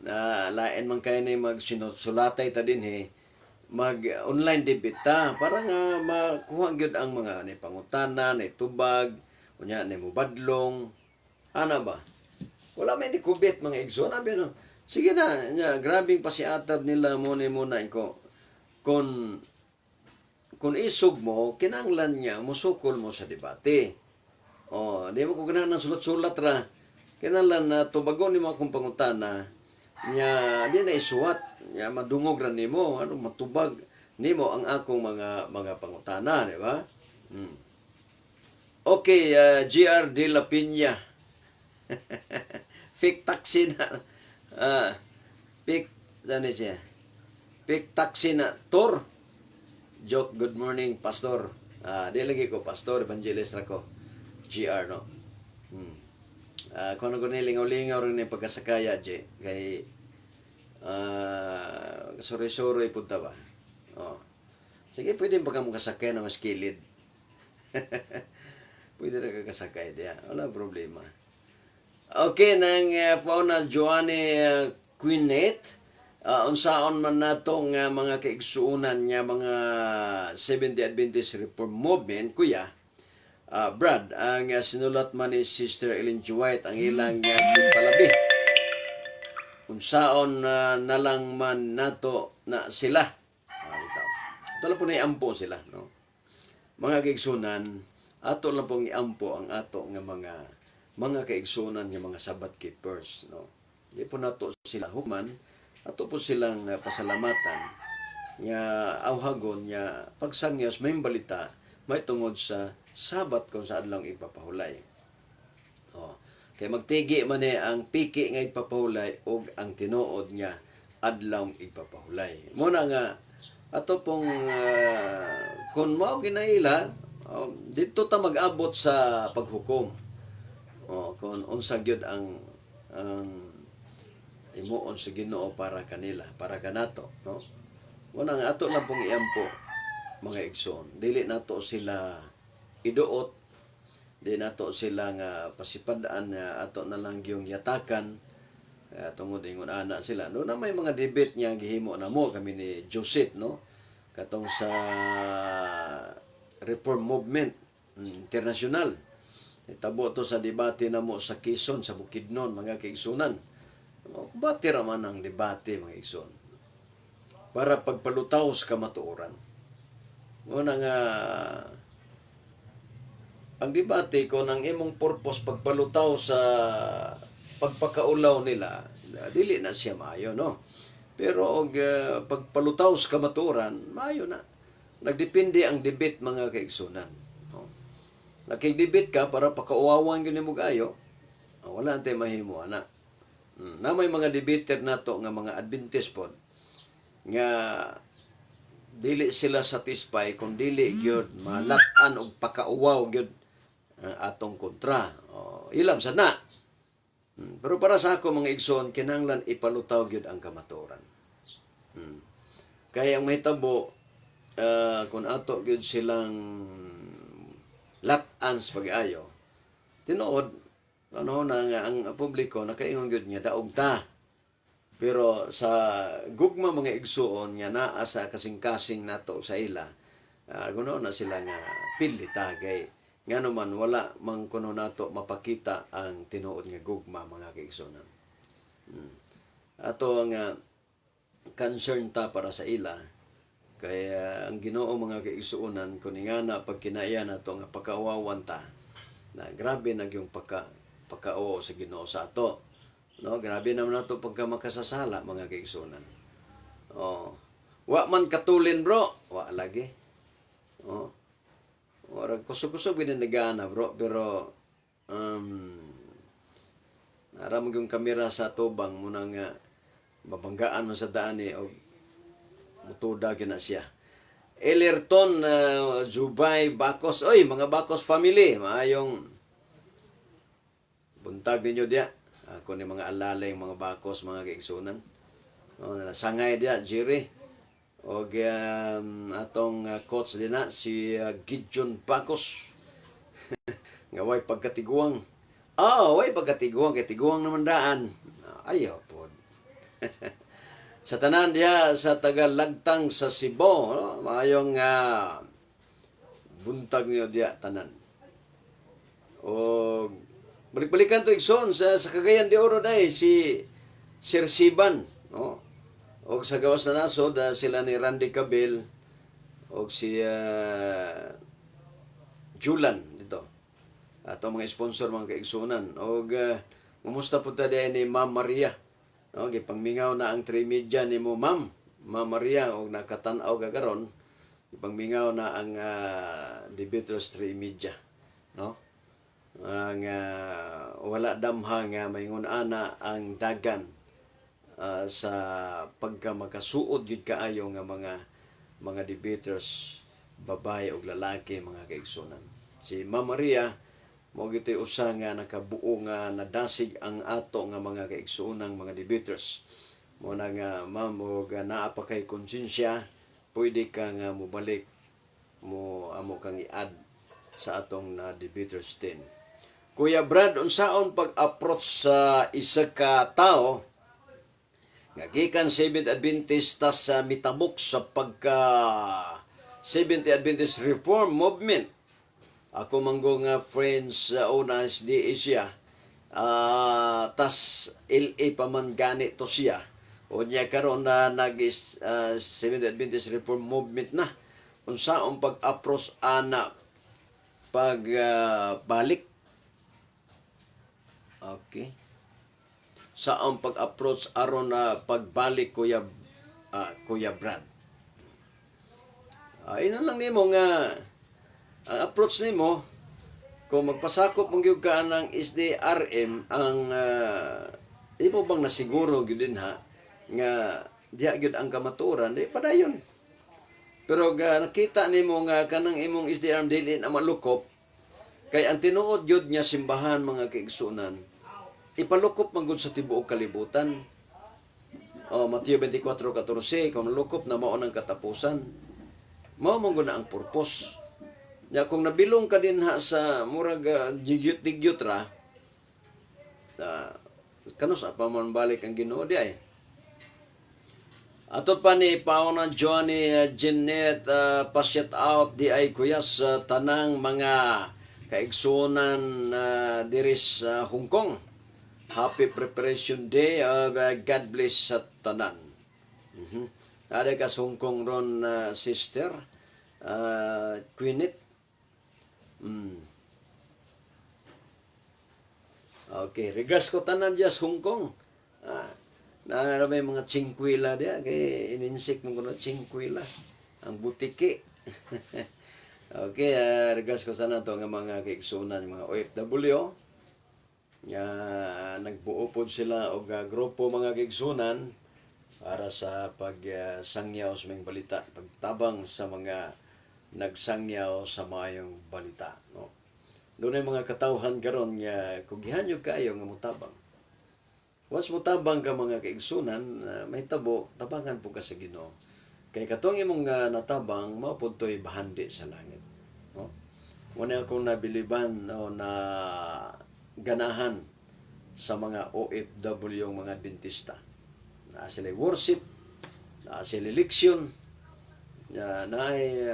na lain man kay ni magsinusulatay ta dinhi, mag online debate ta para nga makuha gyud ang mga ni pangutana, ni tubag, unya ni mubadlong ana ba. Wala may ni kubit, mga igsoon. Abi no, sige na nya, grabing pasiatad nila mo ni muna ko kung isog mo, kinanglan niya musukol mo sa debate. Oh, di mo ko ganahan ng sulat-sulat ra. Kinahanglan na tubagon nimo akong pangutana nya di na isuwat nya madungog ra nimo, ano, matubag nimo ang akong mga pangutana, di ba? Okay, GR De La Peña. Fake taxi na. Fake, ano siya? Fake taxi na tour. Joke, good morning, Pastor. Di lagi ko, Pastor, Evangelist ra ko. GR, no? Kung ano ko nilingaw-lingaw rin yung pagkasakaya, J. Kay, suri-suri punta ba? Oh. Sige, pwede ba ka makasakay na mas kilid? Pwede na kakasakay diya. Wala problema. Okay, nang pauna Joanne Quinet, unsaon man nato nga mga kaigsuonan nga mga Seventh-day Adventist Reform Movement, kuya, Brad, ang sinulat man ni Sister Ellen G. White ang ilang palabi. Unsaon na lang man nato na sila. Bitaw. Ito lang po na iampo sila, no? Mga kaigsunan, ato lang pong iampo ang ato nga mga kaigsunan nga mga Sabbath keepers, no? Di po nato sila human, ato po silang pasalamatan nga awhagon nga pagsangyos may balita may tungod sa Sabat kung sa adlong ipapahulay. Oh. Kay magtigi man eh ang piki nga ipapahulay ug ang tinuod nga adlaw ipapahulay. Muna nga Ato pong kung mao ginaila, oh, dito ta mag-abot sa paghukom. O kung unsa gyud ang himuon sa Ginoo para kanila, para kanato, no? Muna nga ato lang pong iampo, mga igsoon. Dili nato sila iduot, di nato sila nga pasipad-an nga ato na lang yung yatakan tungod ingon ana sila. No na may mga debate niya gihimo na mo kami ni Joseph, no? Katong sa Reform Movement International. Itabo to sa debate namo sa Quezon, sa Bukidnon, mga kaigsunan. O, bati ra man ang debate, mga igsoon. Para pagpalutaw sa kamatuoran. Muna nga ang debate ko ng imong purpose pagpalutaw sa pagpakaulaw nila, dili na siya maayo, no? Pero og pagpalutaw sa kamatuoran, maayo na. Nagdepende ang debate, mga kaigsunan, no? Nakig-debate ka para pakauwawan gyud nimo kaayo, ah, wala tay mahimo ana. Na may mga debater nato nga mga Adventist pod nga dili sila satisfy kung dili gyud malat-an og pakauwaw gyud ang atong kontra. O, ilam sa na. Pero para sa ako, mga igsoon, kinahanglan ipalutaw gyud ang kamatuoran. Kaya ang mahitabo kung ato gyud silang lat-an sa pag-ayo, tinuod ano na nga ang publiko nakaingon gyud nga daog ta. Pero sa gugma, mga igsuon, nga naa sa kasing-kasing nato sa ila, kuno na sila nga pili ta kay ngano man wala man kuno nato mapakita ang tinuod nga gugma, mga kaigsuonan. Ato nga concern ta para sa ila kaya ang Ginoo, mga kaigsuonan, kun ingana pag kinaya nato nga pagkaawawan ta na, grabe na yung pagkauwaw sa Ginoo sa ato, no? Grabe naman nato pagka makasasala, mga kaigsuonan. Oh, wa man katulin, bro, wa lagi. Oh, ora kusog-kusog gid nagana, bro, pero ara mo yung kamera sa tubang muna nga mabanggaan man sa daan ni og mutuda gyud na siya. Elerton Jubay Bakos. Oy, mga Bakos family, maayong buntag ninyo diya. Ako ni mga alalay mga Bakos, mga kaigsunan. No, sangay diya, Jerry. Og atong coach din na si Gideon Bakos. Nga way pagkatiguang. Ah, way pagkatiguang kay tiguang naman daan. Ayaw pod. Sa tanan diha sa tagalagtang sa Cebu, no? Maayong buntag niyo diya tanan. O balik-balikan to, igsoon, sa Cagayan de Oro dai si Sir Siban, no? Og sa gawas na nasod sila ni Randy Cabel og si Julan dito. Ato mga sponsor, mga kaigsunan. Og kumusta po ta diay ni Ma'am Maria? No, gipangmingaw na ang Trimedia nimo, Ma'am. Ma'am Maria, og nakatan-aw ka karon, gipangmingaw na ang Debaters Trimedia, no? Ang wala damha nga maingon ana ang dagan sa pagka makasuod gyud kaayo nga mga debaters babae og lalaki, mga kaigsunan. Si Ma'am Maria mao gyud usa nga nakabuo nga nadasig ang ato nga mga kaigsuonang mga debaters. Mo na nga, ma'am, og naa pa kay konsensya, pwede ka nga mobalik mo, amo kang i-add sa atong na debaters team. Kuya Brad, unsaon pag-approach sa isa ka tao nga gikan Seventh Adventist tas sa mitabok sa pagka Seventh Adventist Reform Movement? Ako manggo nga friends sa una SDA siya. Tas LA pa man gani to siya. Unya karon na nag Seventh Adventist Reform Movement na. Unsaon pag-approach ana pag balik? Okay. Saang pag-approach aron na pagbalik, Kuya Brad? Ina lang nimo nga ang approach nimo kung magpasakop mong gyud ka ng SDRM, ang imo bang nasiguro gyud din ha nga diha gyud ang kamatuoran, di padayon. Pero ga nakita nimo nga kanang imong SDRM dili na malukop, kay ang tinuod gyud nga simbahan, mga kaigsunan, ipalukop man gud sa tibuok kalibutan. Oh, Mateo 24:14, kung lukop na, mao nang katapusan. Mao man gud na ang purpose. Nya kung nabilong ka din ha sa murag digyot-digyot ra, kanus-a pa man balik ang Ginoo di ay. Ato pa ni Paona Johnny Jeanette, pa-shout out di ay, kuya, sa tanang mga kaigsunan diri sa Hong Kong. Happy Preparation Day. God bless sa tanan. Ada ka sa Hong Kong ron, sister Queenet. Okay, regards ko tanan diya sa Hong Kong. Na may mga chingkwila diya kay ininsik mo kuno chingkwila ang butiki. Okay, regards ko sana to nga mga kaigsunan, mga OFW nga nagbuo pod sila og grupo, mga kaigsunan, para sa pagsangyaw sa mga balita, pagtabang sa mga nagsangyaw sa maayong balita, no? Dunay mga katawhan karon nga kugihan yo kaayo nga motabang. Once motabang ka, mga kaigsunan, may tabo, tabangan po ka sa Ginoo. Kay katong imong natabang, mao pud to'y bahandi sa langit. No? Muna akong nabiliban o na ganahan sa mga OFW, mga Adventista. Na sila worship, na sila leksyon, na naay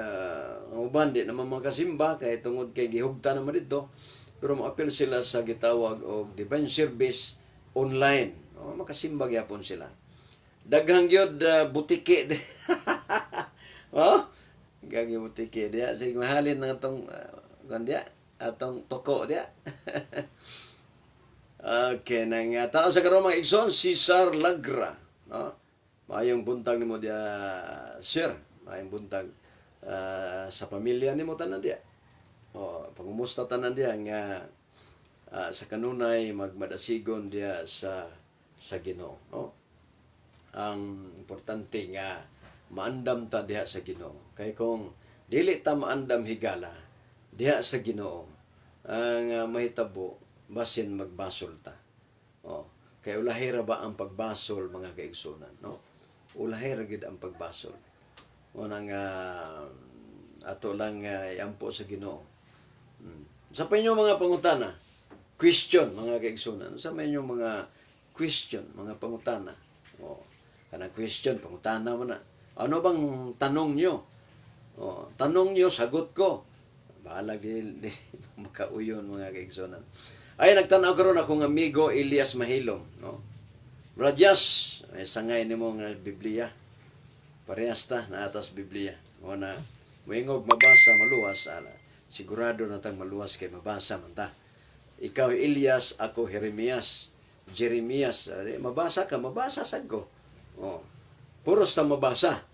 ang uban di naman makasimba kay tungod kay gihugta naman dito, pero moapil sila sa gitawag og divine service online. O, makasimba gyapon sila. Daghang gyud butiki. Oh, gagi butiki diya. Sige, mahalin na atong kuan diya, atong toko diya. Okay, nang tanaw sa karon, mga igsoon, Cesar Lagra, no? Maayong buntag nimo diya, sir. Maayong buntag sa pamilya nimo tanan diya. Oh, pangumusta tanan diya nga sa kanunay magmadasigon diya sa Ginoo, no? Ang importante nga maandam ta diha sa Ginoo. Kay kung dili ta maandam higala diha sa Ginoo, ang mahitabo basin magbasol ta. Oh, kay ulahi ra ba ang pagbasol, mga kaigsunan, no? Ulahi ra gid ang pagbasol. Una nga ato lang iampo sa Ginoo. Sa pa inyo mga pangutana, question, mga kaigsunan, sa pa inyo mga question, mga pangutana. Oh, kanang question, pangutana mo na. Ano bang tanong nyo? Oh, tanong nyo, sagot ko. Bahala di makauyon, mga kaigsunan. Ay, nagtanaw karon akong amigo Elias Mahilom, no? Bradyas, ay sangay nimo nga Biblia. Parehas ta naatas Biblia. O na moingog mabasa maluwas ala. Sigurado na tang maluwas kay mabasa man ta. Ikaw Elias, ako Jeremias. Jeremias, ay, mabasa ka, mabasa sad ko. Oh. Puros ta mabasa.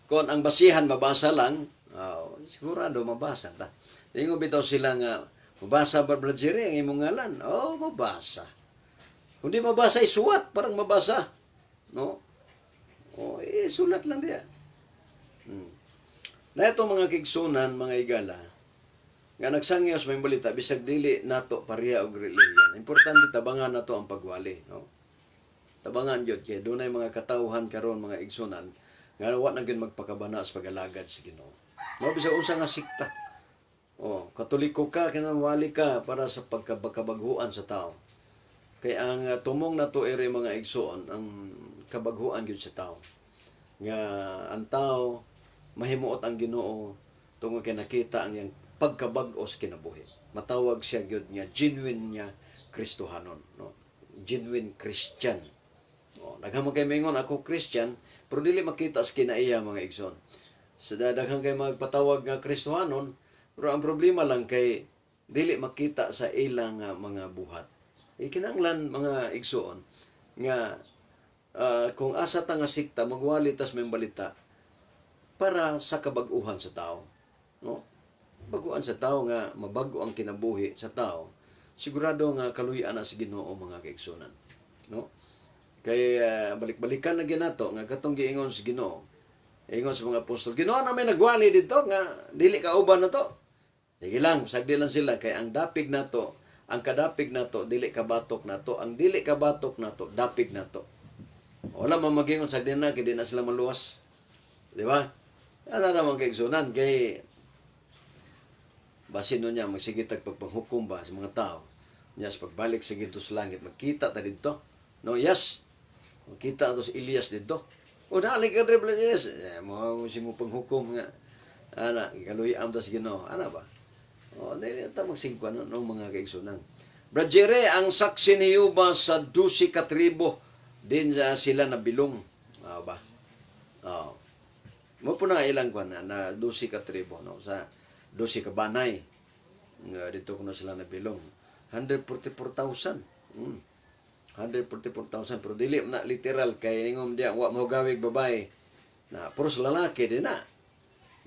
Kung ang basihan mabasa lang, oh, sigurado mabasa ta. Ingon bitaw sila nga, "Mabasa ba, Brother Jerry, ang imong ngalan?" Oh, mabasa. Kung di mabasa, isuwat, parang mabasa. No? Oh, eh, sulat lang diya. Na ito, mga kigsunan, mga igala, nga nagsangyaw sa may balita, bisag dili nato pareha og relihiyon. Importante tabangan nato ang pagwali, no? Tabangan gyud kay dunay mga katawhan karon, mga igsunan, nga wa na gyud magpakabana sa pag-alagad sa Ginoo. No, bisag unsa nga sikta. Oh, Katoliko ka, kinahanglan ka para sa pagkabaghuan sa tao. Kay ang tumong nato iri, mga igsuon, ang kabaghuan gyud sa tao. Nga ang tao mahimuot ang Ginoo tungod kay nakita ang iyang pagkabag-o sa kinabuhi. Matawag siya gyud nga genuine nga Kristohanon, no? Genuine Christian. Oh, daghan man kay mingon, "Ako Christian," pero dili makita sa kinaiya, mga igsoon. Sa daghan kay magpatawag nga Kristohanon, pero ang problema lang kay dili makita sa ilang mga buhat. Ikinahanglan, mga igsoon, nga kung asa ta nga sikta, magwali tas may balita para sa kabag-uhan sa tao. No? Baguan sa tao nga mabago ang kinabuhi sa tao. Sigurado nga kaluy-an na sa Ginoo, mga kaigsunan. No? Kay balik-balikan na ginato nga katong giingon sa Ginoo. Ingon sa mga apostol, "Ginoo, na may nagwali dito nga dili ka uban na to." Sige lang, sagdi lang sila kay ang dapig nato, ang kadapig nato dili kabatok nato, ang dili kabatok nato dapig nato. Wala man magingon sagdi na kay di na sila maluwas. Di ba? Ana ra man kaigsunan kay basin nun niya magsige tag pagpanghukom ba sa mga tao. Niya sa pagbalik sa Ginoo sa langit magkita ta didto. No, yes. Magkita ato si Elias didto. O dali ka dre Elias. Eh, mo si mo panghukom nga ana gikaluy-am ta sa Ginoo. Ana ba? O dili ta magsige no, no mga kaigsunan. Brad Jerry, ang saksi ni Juba sa 12 ka tribo din sila nabilong. Ah, ba? Oh. Mo po na ilang kwan na, na 12 ka tribo, no, sa 12 ka banay nga dito kuno sila nabilong 144,000. 144,000, pero dili na literal kay ingom diya wa mo gawig babae na puros lalaki din na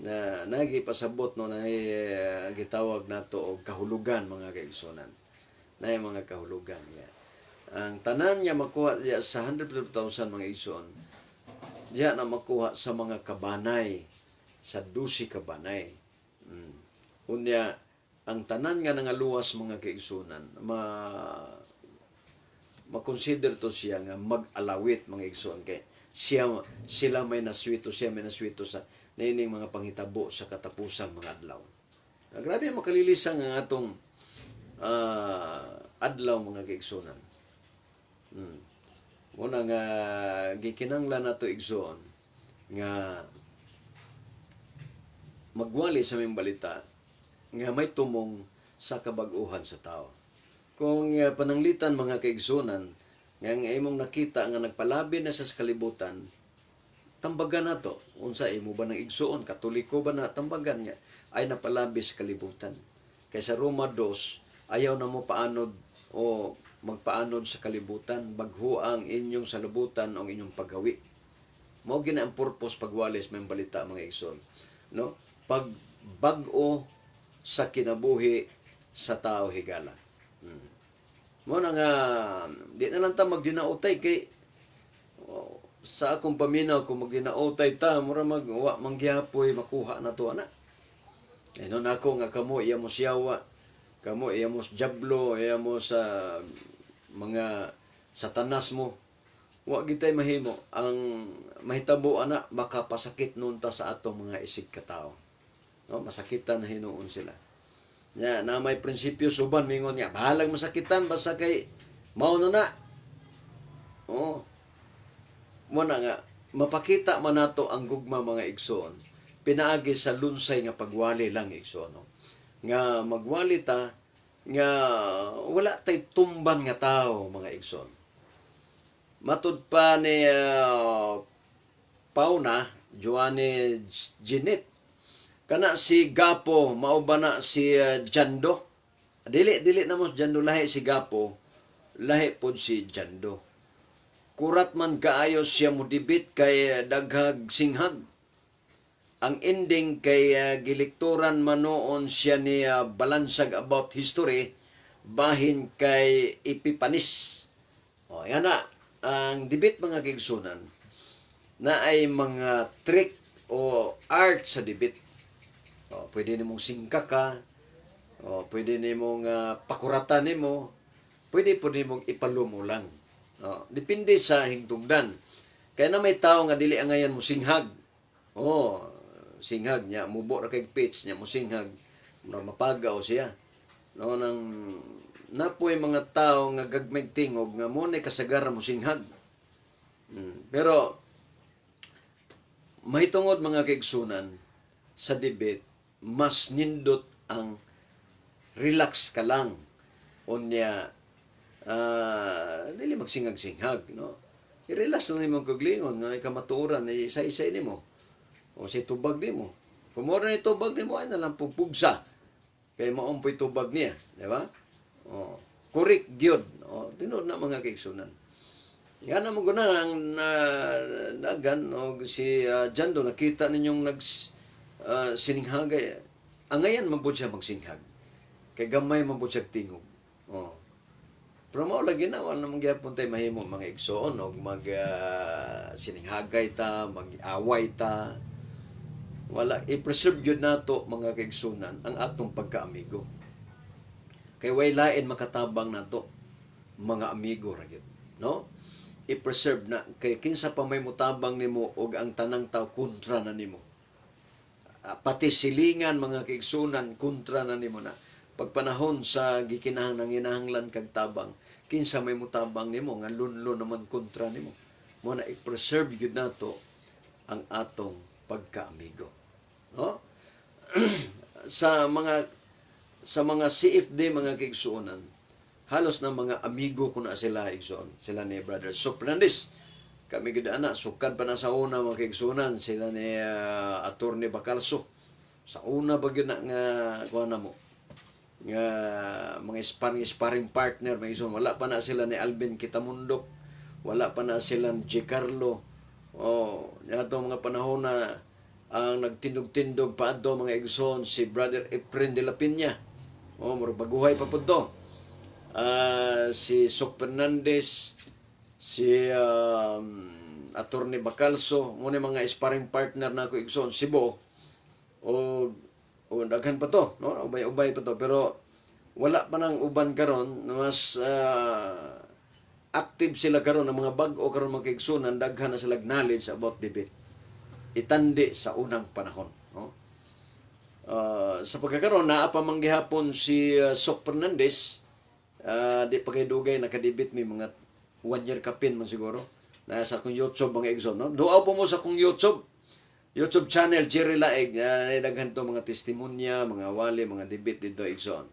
na nagi pasabot, no, na gitawag nato og kahulugan, mga kaigsunan, na mga kahulugan niya ang tanan niya makuha diya sa 144,000, mga igsoon, diya na makuha sa mga kabanay, sa 12 kabanay. Unya ang tanan nga nangaluwas, mga kaigsunan, ma makonsider to siya nga mag-alawit, mga igsoon, kay siya sila may naswito, siya may naswito sa niining mga panghitabo sa katapusang mga adlaw. Ah, grabe makalilisang ang atong adlaw, mga kaigsunan. Muna nga gikinanglan nato, igsoon, nga magwali sa aming balita nga may tumong sa kabag-uhan sa tao. Kung pananglitan, mga kaigsunan, nga ang imong nakita nga nagpalabi na sa kalibutan, tambagan nato. Unsa imo ba ng igsuon, Katoliko ba na, tambagan niya ay napalabi sa kalibutan. Kay sa Roma 2, ayaw na mo paanod o magpaanod sa kalibutan, bagho ang inyong salubutan o ang inyong paggawi. Mao gina ang purpose pagwali sa maayong balita, mga igsoon. No? Pagbag-o sa kinabuhi sa tao higala. Mo na nga di na lang ta magdinautay kay oh, sa akong paminaw, kung magdinautay ta mura mag wa manggihapoy makuha na to ana. Eh, no nako nga kamo iya mo siyawa, kamo iya mo jablo, iya mo sa mga satanas mo. Wa gitay mahimo ang mahitabo ana, makapasakit nun ta sa atong mga isig katao. No, masakitan na hinuon sila. Nya na may prinsipyo suban mingon nga bahalag masakitan basta kay mao na na. Oh. Mo na nga mapakita man nato ang gugma, mga igsoon, pinaagi sa lunsay nga pagwali lang, igsoon, no? Nga magwali ta nga wala tay tumban nga tao, mga igsoon. Matud pa ni Pauna Joanne Jeanette, kana si Gapo mao ba na si Jando? Dili, dili na mo si Jando, lahi si Gapo, lahi pod si Jando. Kurat man kaayo siya modibit kay daghag singhag. Ang ending kay gilikturan manoon siya ni Balansag about history bahin kay Epipanis. O, yan na. Ang debate, mga kaigsunan, na ay mga trick o art sa debate. O, pwede nimong singka ka, o, pwede nimong pakuratan nimo, pwede po nimong ipalumo lang. O, depende sa hingtungdan. Kaya na may tao nga dili angayan mo singhag. O, singhag niya, mubo ra kay pitch niya, mo singhag, mura mapagaw siya. No, nang napoy mga tao nga gagmay tingog nga mo na kasagara mo singhag. Pero mahitungod, mga kaigsunan, sa debate, mas nindot ang relax ka lang. Unya, dili magsingag-singhag, no? I-relax lang nimo ang kaglingon, nga ikamatuoran, isa-isa nimo. O sa tubag nimo. Kung mura ni tubag nimo, ay na lang pugpugsa. Kay maumpoy tubag niya, di ba? O, correct gyud. O, tinuod na, mga kaigsunan. Yan ang guna ang na, dagan og si Jando, nakita ninyong nag sininghagay. Angayan man pud siya magsinghag. Kay gamay man pud siya tingog. Oh. Pero mao lagi na, wala namang gyapon tay mahimo, mga igsoon, og mag sininghagay ta, mag-away ta. Wala, i-preserve gyud nato, mga kaigsunan, ang atong pagkaamigo. Kay way lain makatabang nato, mga amigo ra gyud, no? I-preserve na kay kinsa pa may mutabang nimo og ang tanang tao kontra na nimo. Pati silingan, mga kaigsunan, kontra na nimo na. Pagpanahon sa gikinahang nanginahanglan kag tabang, kinsa may mutabang nimo nga lunlo naman kontra nimo? Mo na i-preserve gyud nato ang atong pagkaamigo. No? Sa mga CFD, mga kaigsuonan, halos na mga amigo ko na sila, igsoon. Sila ni Brother Sok Fernandez. Kami gid ana, sukad pa na sa una, mga kaigsuonan, sila ni Attorney Bacalso. Sa una ba gyud na nga kuha na mo nga mga sparring sparring partner, mga igsoon. Wala pa na sila ni Alvin Kitamundok, wala pa na sila ni G. Carlo. Oh, ato mga panahon na ang nagtindog-tindog pa adto, mga igsoon, si Brother Efren de la Peña. Oh, murag baguhay pa pud to. Si Sok Fernandez, si Attorney Bacalso, mao mga sparring partner na ako, igsoon, si Bo, o daghan pa to, no? Ubay-ubay pa to, pero wala pa nang uban karon na mas active sila karon, ang mga bag-o karon, mga kaigsunan, daghan na sila knowledge about debate. Itandi sa unang panahon, no? Sa pagkakaroon, naa pa man gihapon si Sok Fernandez, di pa kay dugay nakadebate may mga one year kapin man siguro. Na sa akong YouTube, mga igsoon, no? Duaw po mo sa akong YouTube. YouTube channel, Jerry Laeg, daghan to mga testimonya, mga wali, mga debate dito, igsoon.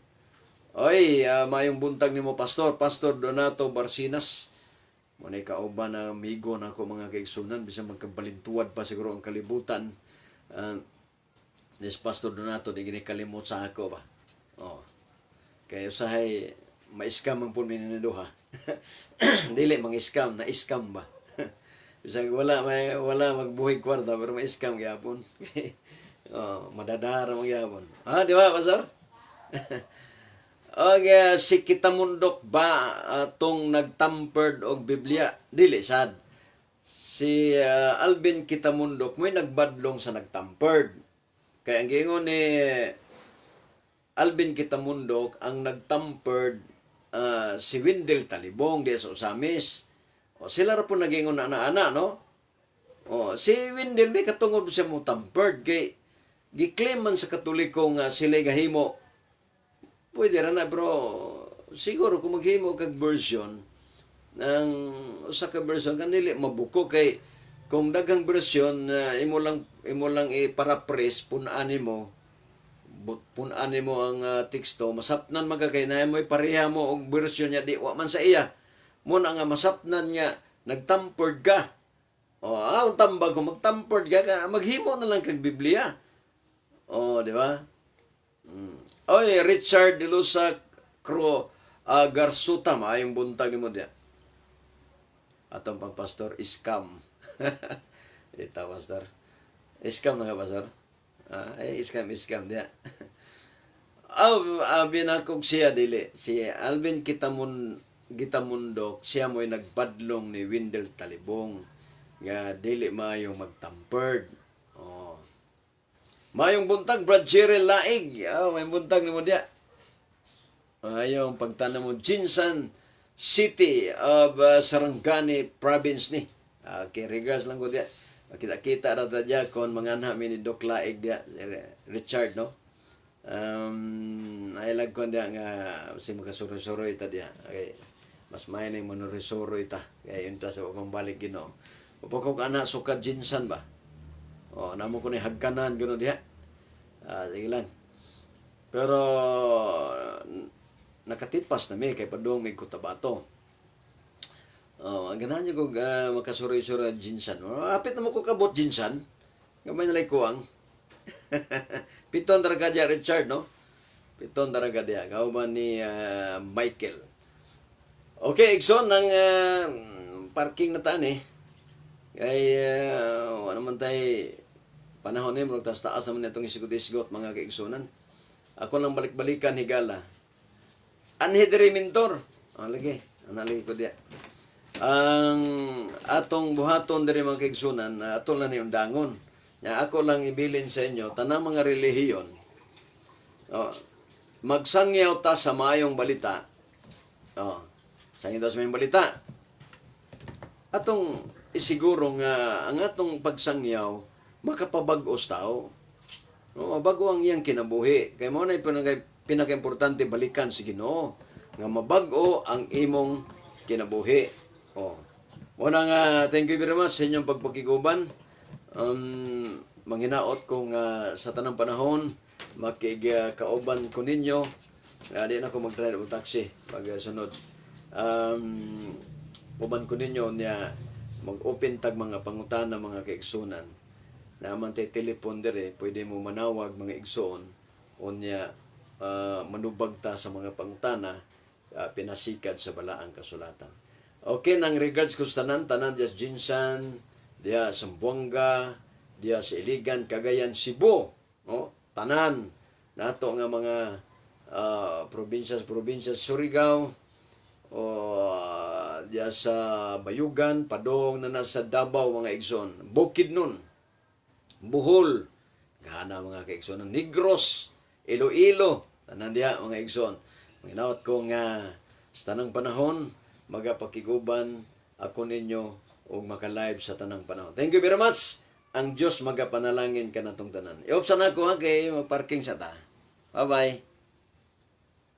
Oy, mayong buntag nimo, Pastor, Pastor Donato Barcinas. Mo na kauban na amigo na ako, mga kaigsunan, bisan magkabalintuad pa siguro ang kalibutan. This Pastor Donato di gini kalimot sa ako ba. Oh. Kaya usahay ma-scam man pud mi ni duha. Dili mang scam, na scam ba. Bisag wala may wala magbuhig kwarta pero ma-scam gyapon. Oh, madadara man gyapon. Ah, di ba, Pastor? Okay, si Kitamundok ba atong nagtampered og Biblia? Dili sad. Si Alvin Kitamundok mo'y nagbadlong sa nagtampered. Kaya ang giingon ni Alvin Kitamundok, ang nagtampered si Wendell Talibong di sa Ozamiz. O sila ra po nagingon na ana, no? O si Wendell may katungod siya mo tampered kay gi-claim man sa Katoliko nga sila gahimo. Pwede ra na, bro. Siguro kung maghimo kag version ng usa ka version kan dili mabuko kay kung daghang version na imo lang i-paraphrase, pun-an nimo pun-an nimo ang teksto, masapnan man ka kay na mo'y pareha mo og version niya di wa man sa iya mo na nga masapnan nga nagtampered ka. O ang tambag kung magtampered ka, maghimo na lang kag Biblia. O, di ba? Oy, Richard De Lusa Cro Garsuta, maayong buntag nimo diya. Atong pang pastor, scam. Ita, Pastor. Scam na nga, Pastor. Ah, ay scam scam diya. Aw, abi na kog siya dili. Si Alvin Kitamun Gitamundok, siya mo'y nagbadlong ni Wendell Talibong nga dili maayo magtampered. Oh. Mayong buntag, Brad Jerry Laig. Ah, may buntag nimo diya. Ayong pagtanong mo, Jinsan City of Sarangani Province ni. Okay, regards lang ko diya. Kita-kita ra ta diya kon mga anak mi ni Doc Laig diya, si Richard, no? Ay lag kon diya nga si makasuro-suroy ta diya. Okay. Mas may na manuri-suroy ta. Kaya yun ta sa pambalik Ginoo. Upakok anak suka Jinsan ba? Oh, namo ko ni hagkanan gano diha. Ah, sige lang. Pero nakatipas na mi kay padung may Cotabato. Oh, ang ganahan niyo kog makasuroy-suroy Jinsan. Oh, apit na mo ko kabot Jinsan. Gamay na lay kuang. Piton tara ka diya, Richard, no? Piton tara ka diya. Kauban ni Michael. Okay, Igsoon, ang parking na taan eh. Kay, wala naman tayo panahon ni murag taas taas naman itong isgot-isgot, mga kaigsunan. Ako lang balik-balikan higala. Anhi diri, mentor. Ah, lagi. Ana lagi ko diya. Ang atong buhaton diri, mga kaigsunan, ato lang ni undangon. Nya ako lang ibilin sa inyo, tanang mga relihiyon. Oh, magsangyaw ta sa maayong balita. Oh, sangyaw ta sa maayong balita. Atong isiguro nga ang atong pagsangyaw makapabag-o sa tao. No, mabago ang iyang kinabuhi. Kay mao na pinaka-importante, balikan si Ginoo nga mabag-o ang imong kinabuhi. Oh. Mao na nga, thank you very much sa inyong pagpakiguban. Manghinaot ko nga sa tanang panahon makig-kauban ko ninyo. Nga di na ko mag-drive og taxi pag sunod. Uban ko ninyo niya, mag-open tag mga pangutana, mga kaigsunan. Naman tay telepon dire, pwede mo manawag, mga igsoon, unya manubag ta sa mga pangutana pinasikad sa balaang kasulatan. Okay, nang regards ko sa tanan tanan diya sa GenSan, diya sa Zamboanga, diya sa Iligan, Cagayan, Cebu, no? Tanan nato nga mga probinsya probinsya, Surigao, o diya sa Bayugan, padong na nasa Davao, mga igsoon, Bukidnon, Bohol, gana mga kaigsoon, Negros, Iloilo, tanan diha, mga igsoon. Manghinaot ko nga sa tanang panahon magapakiguban ako ninyo ug maka-live sa tanang panahon. Thank you very much. Ang Dios magapanalangin kanatong tanan. I-off sa nako ha, kay magparking sa ta. Bye-bye.